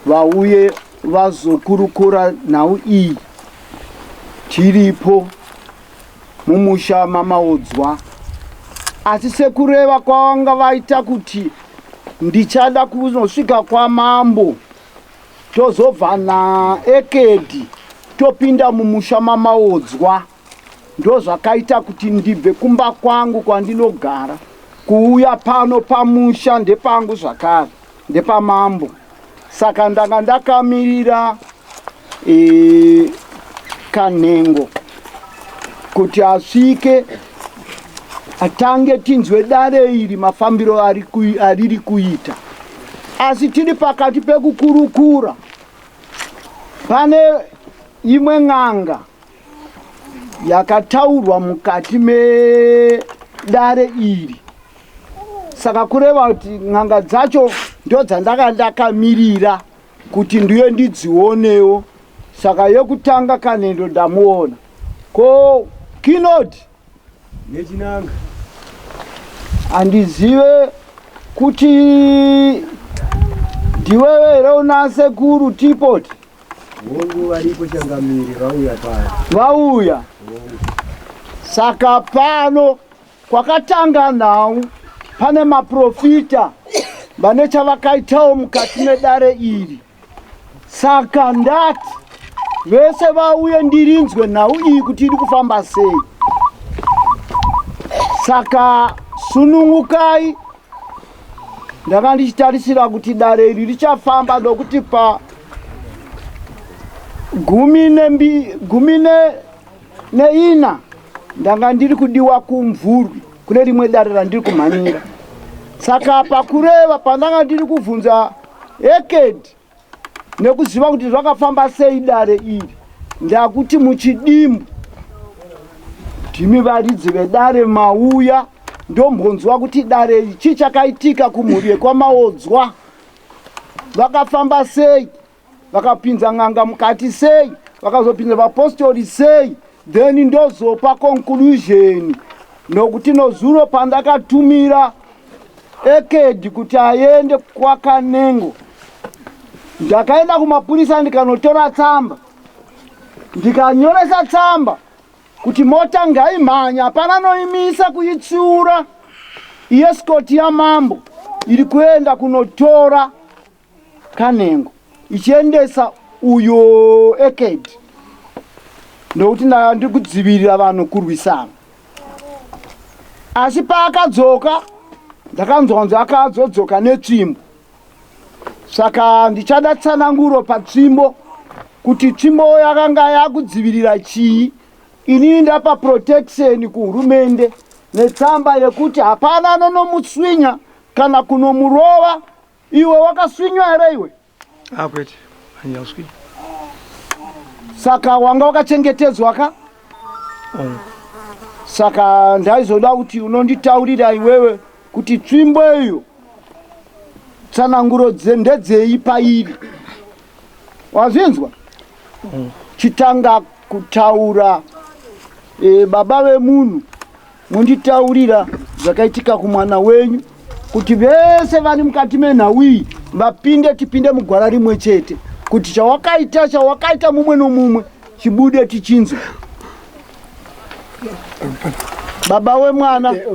vauye vazokurukura nhau iyi tiripo mumusha maMaodzwa. Asi sekureva kwavanga vaita kuti ndichada kunosvika kwamambo tozobva naEkedi topinda mumusha maMaodzwa, ndozvakaita kuti ndibve kumba kwangu kwandinogara kuuya pano pamusha. Ndepangu zvakare, ndepamambo, saka ndanga ndakamirira Kanhengo kuti asvike atange tinzwe dare iri mafambiro ariri kuita. Asi tiri pakati pekukurukura, pane imwe n'anga yakataurwa mukati medare iri, saka kureva kuti n'anga dzacho ndo dzandanga ndakamirira kuti ndiye ndidzionewo. Saka yekutanga Kanendo ndamuona. Ko Kinoti nechinanga handizive kuti ndiwewe here una sekuru Tipoti? Hongu, varipo changamire, vauya pano. Vauya. Saka pano kwakatanga nhau pane maprofita vane chavakaitawo mukati medare iri, saka ndati vese vauye ndirinzwe nhau iyi kuti iri kufamba sei. Saka sunungukai, ndanga ndichitarisira kuti dare iri richafamba nokuti pa 14 ndanga ndiri kudiwa kuMvurwi kune rimwe dare randiri kumhanyira. Saka pakureva pandanga ndiri kubvunza Ekedi nekuziva kuti zvakafamba sei dare iri, ndakuti muchidimbu ndimi varidzi vedare mauya, ndombonzwa kuti dare iri chii chakaitika kumhuri yekwaMaodzwa, vakafamba sei, vakapinza n'anga mukati sei, vakazopinza vapostori sei, then ndozopa conclusion. Nokuti nozuro pandakatumira Ekedi kuti aende kwaKanengo, ndakaenda kumapurisa ndikanotora tsamba, ndikanyoresa tsamba kuti mota ngaimhanya, hapana anoimisa kuitsiura iescort yamambo iri kuenda kunotora Kanengo ichiendesa uyo Ekedi, nokuti ndiri kudzivirira vanhu kurwisana. Asi paakadzoka ndakanzwa kunzi akazodzoka netsvimbo, saka ndichada tsananguro patsvimbo kuti tsvimbo yakanga yakudzivirira chii. Inini ndapa protection kuhurumende netsamba yekuti hapana anonomuswinya kana kunomurova. Iwe wakaswinywa here iwe? Ah, kwete, handina kuswinya. Saka wanga wakachengetedzwa ka? Saka ndaizoda kuti unonditaurira iwewe kuti tsvimbo iyo Tsananguro ndedzei pairi? Wazvinzwa? Chitanga kutaura e, baba vemunhu munditaurira zvakaitika kumwana wenyu kuti vese vari mukati menhau iyi vapinde tipinde mugwara rimwe chete kuti chawakaita chawakaita mumwe nomumwe chibude tichinzwa baba wemwana eh,